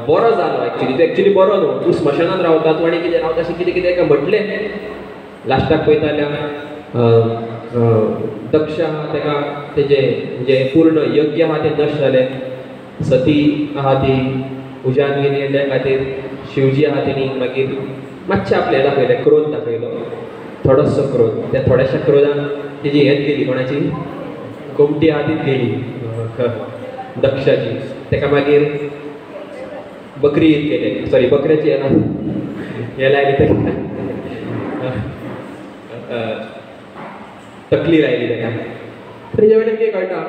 बरो जालो. एक्चुली तूं एक्चुली बरो न्हू, तूं स्मशानान रावता, तूं आनी कितें रावता अशें कितें कितें म्हटलें. लास्टाक पळयता जाल्यार दक्ष आहा तेका तेजें म्हणजे पूर्ण यज्ञ आहा तें नश्ट जालें. सती आहा ती उज्यान गेली त्या खातीर शिवजी आहा तेणी मागीर मातशें आपलें दाखयलें, क्रोध दाखयलो, थोडोसो क्रोध. त्या थोड्याशा क्रोधान तेजी हेच गेली, कोणाची कोमटी आहा तीच गेली दक्षाची. तेका मागीर बकरी ईद केलें, सॉरी बकऱ्याची हें लायली, तेका तकली लायली तेका. तर हेज्या वयल्यान कितें कळटा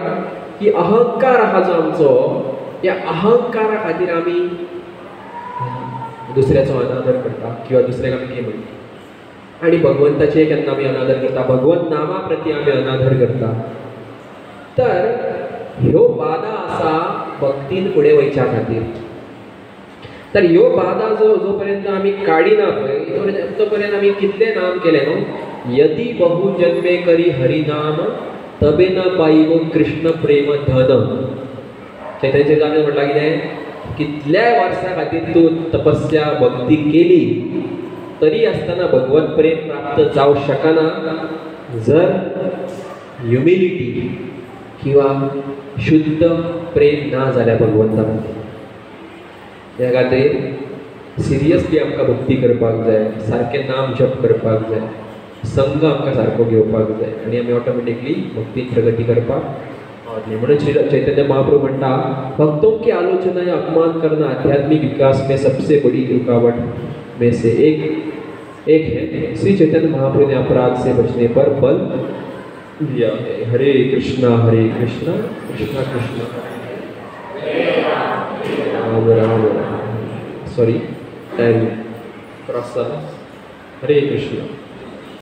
की अहंकार आहा जो आमचो, ह्या अहंकारा खातीर आमी दुसऱ्याचो अनादर करता किंवा दुसऱ्याक आमी कितें म्हणटा. आनी भगवंताचें केन्ना आमी अनादर करता, भगवत नामा प्रती आमी अनादर करता. तर ह्यो बाधा आसा भक्तीन फुडें वयच्या खातीर. तर ह्यो बाधा जो जो पर्यंत आमी काडिना पळय तो पर्यंत आमी कितलें नाम केलें न्हू. यदि बहु जन्मे करी हरिनाम तबे न पाइबो कृष्ण प्रेम धन. चैतन्य चरितामृत म्हटलां कितें, कितल्याय वर्सां खातीर तूं तपस्या भक्ती केली तरी आसतना भगवत प्रेम प्राप्त जावं शकना जर ह्युमिलिटी किंवा शुद्ध प्रेम ना जाल्यार भगवंता खातीर. त्या खातीर सिरियसली आमकां भक्ती करपाक जाय, सारकें नाम जप करपाक जाय, संघ आमकां सारको घेवपाक जाय आनी आमी ऑटोमॅटिकली भक्तीन प्रगती करपाक पावतली. म्हणून श्री चैतन्य महाप्रभु म्हणटा, भक्तों की आलोचना या अपमान करना आध्यात्मिक विकास में सबसे बड़ी रुकावट में से एक एक है। श्री चैतन्य महाप्रभु ने अपराध से बचने पर बल दिया है। Hare Krishna Krishna Krishna Ram Ram Ram, sorry time cross. Hare Krishna.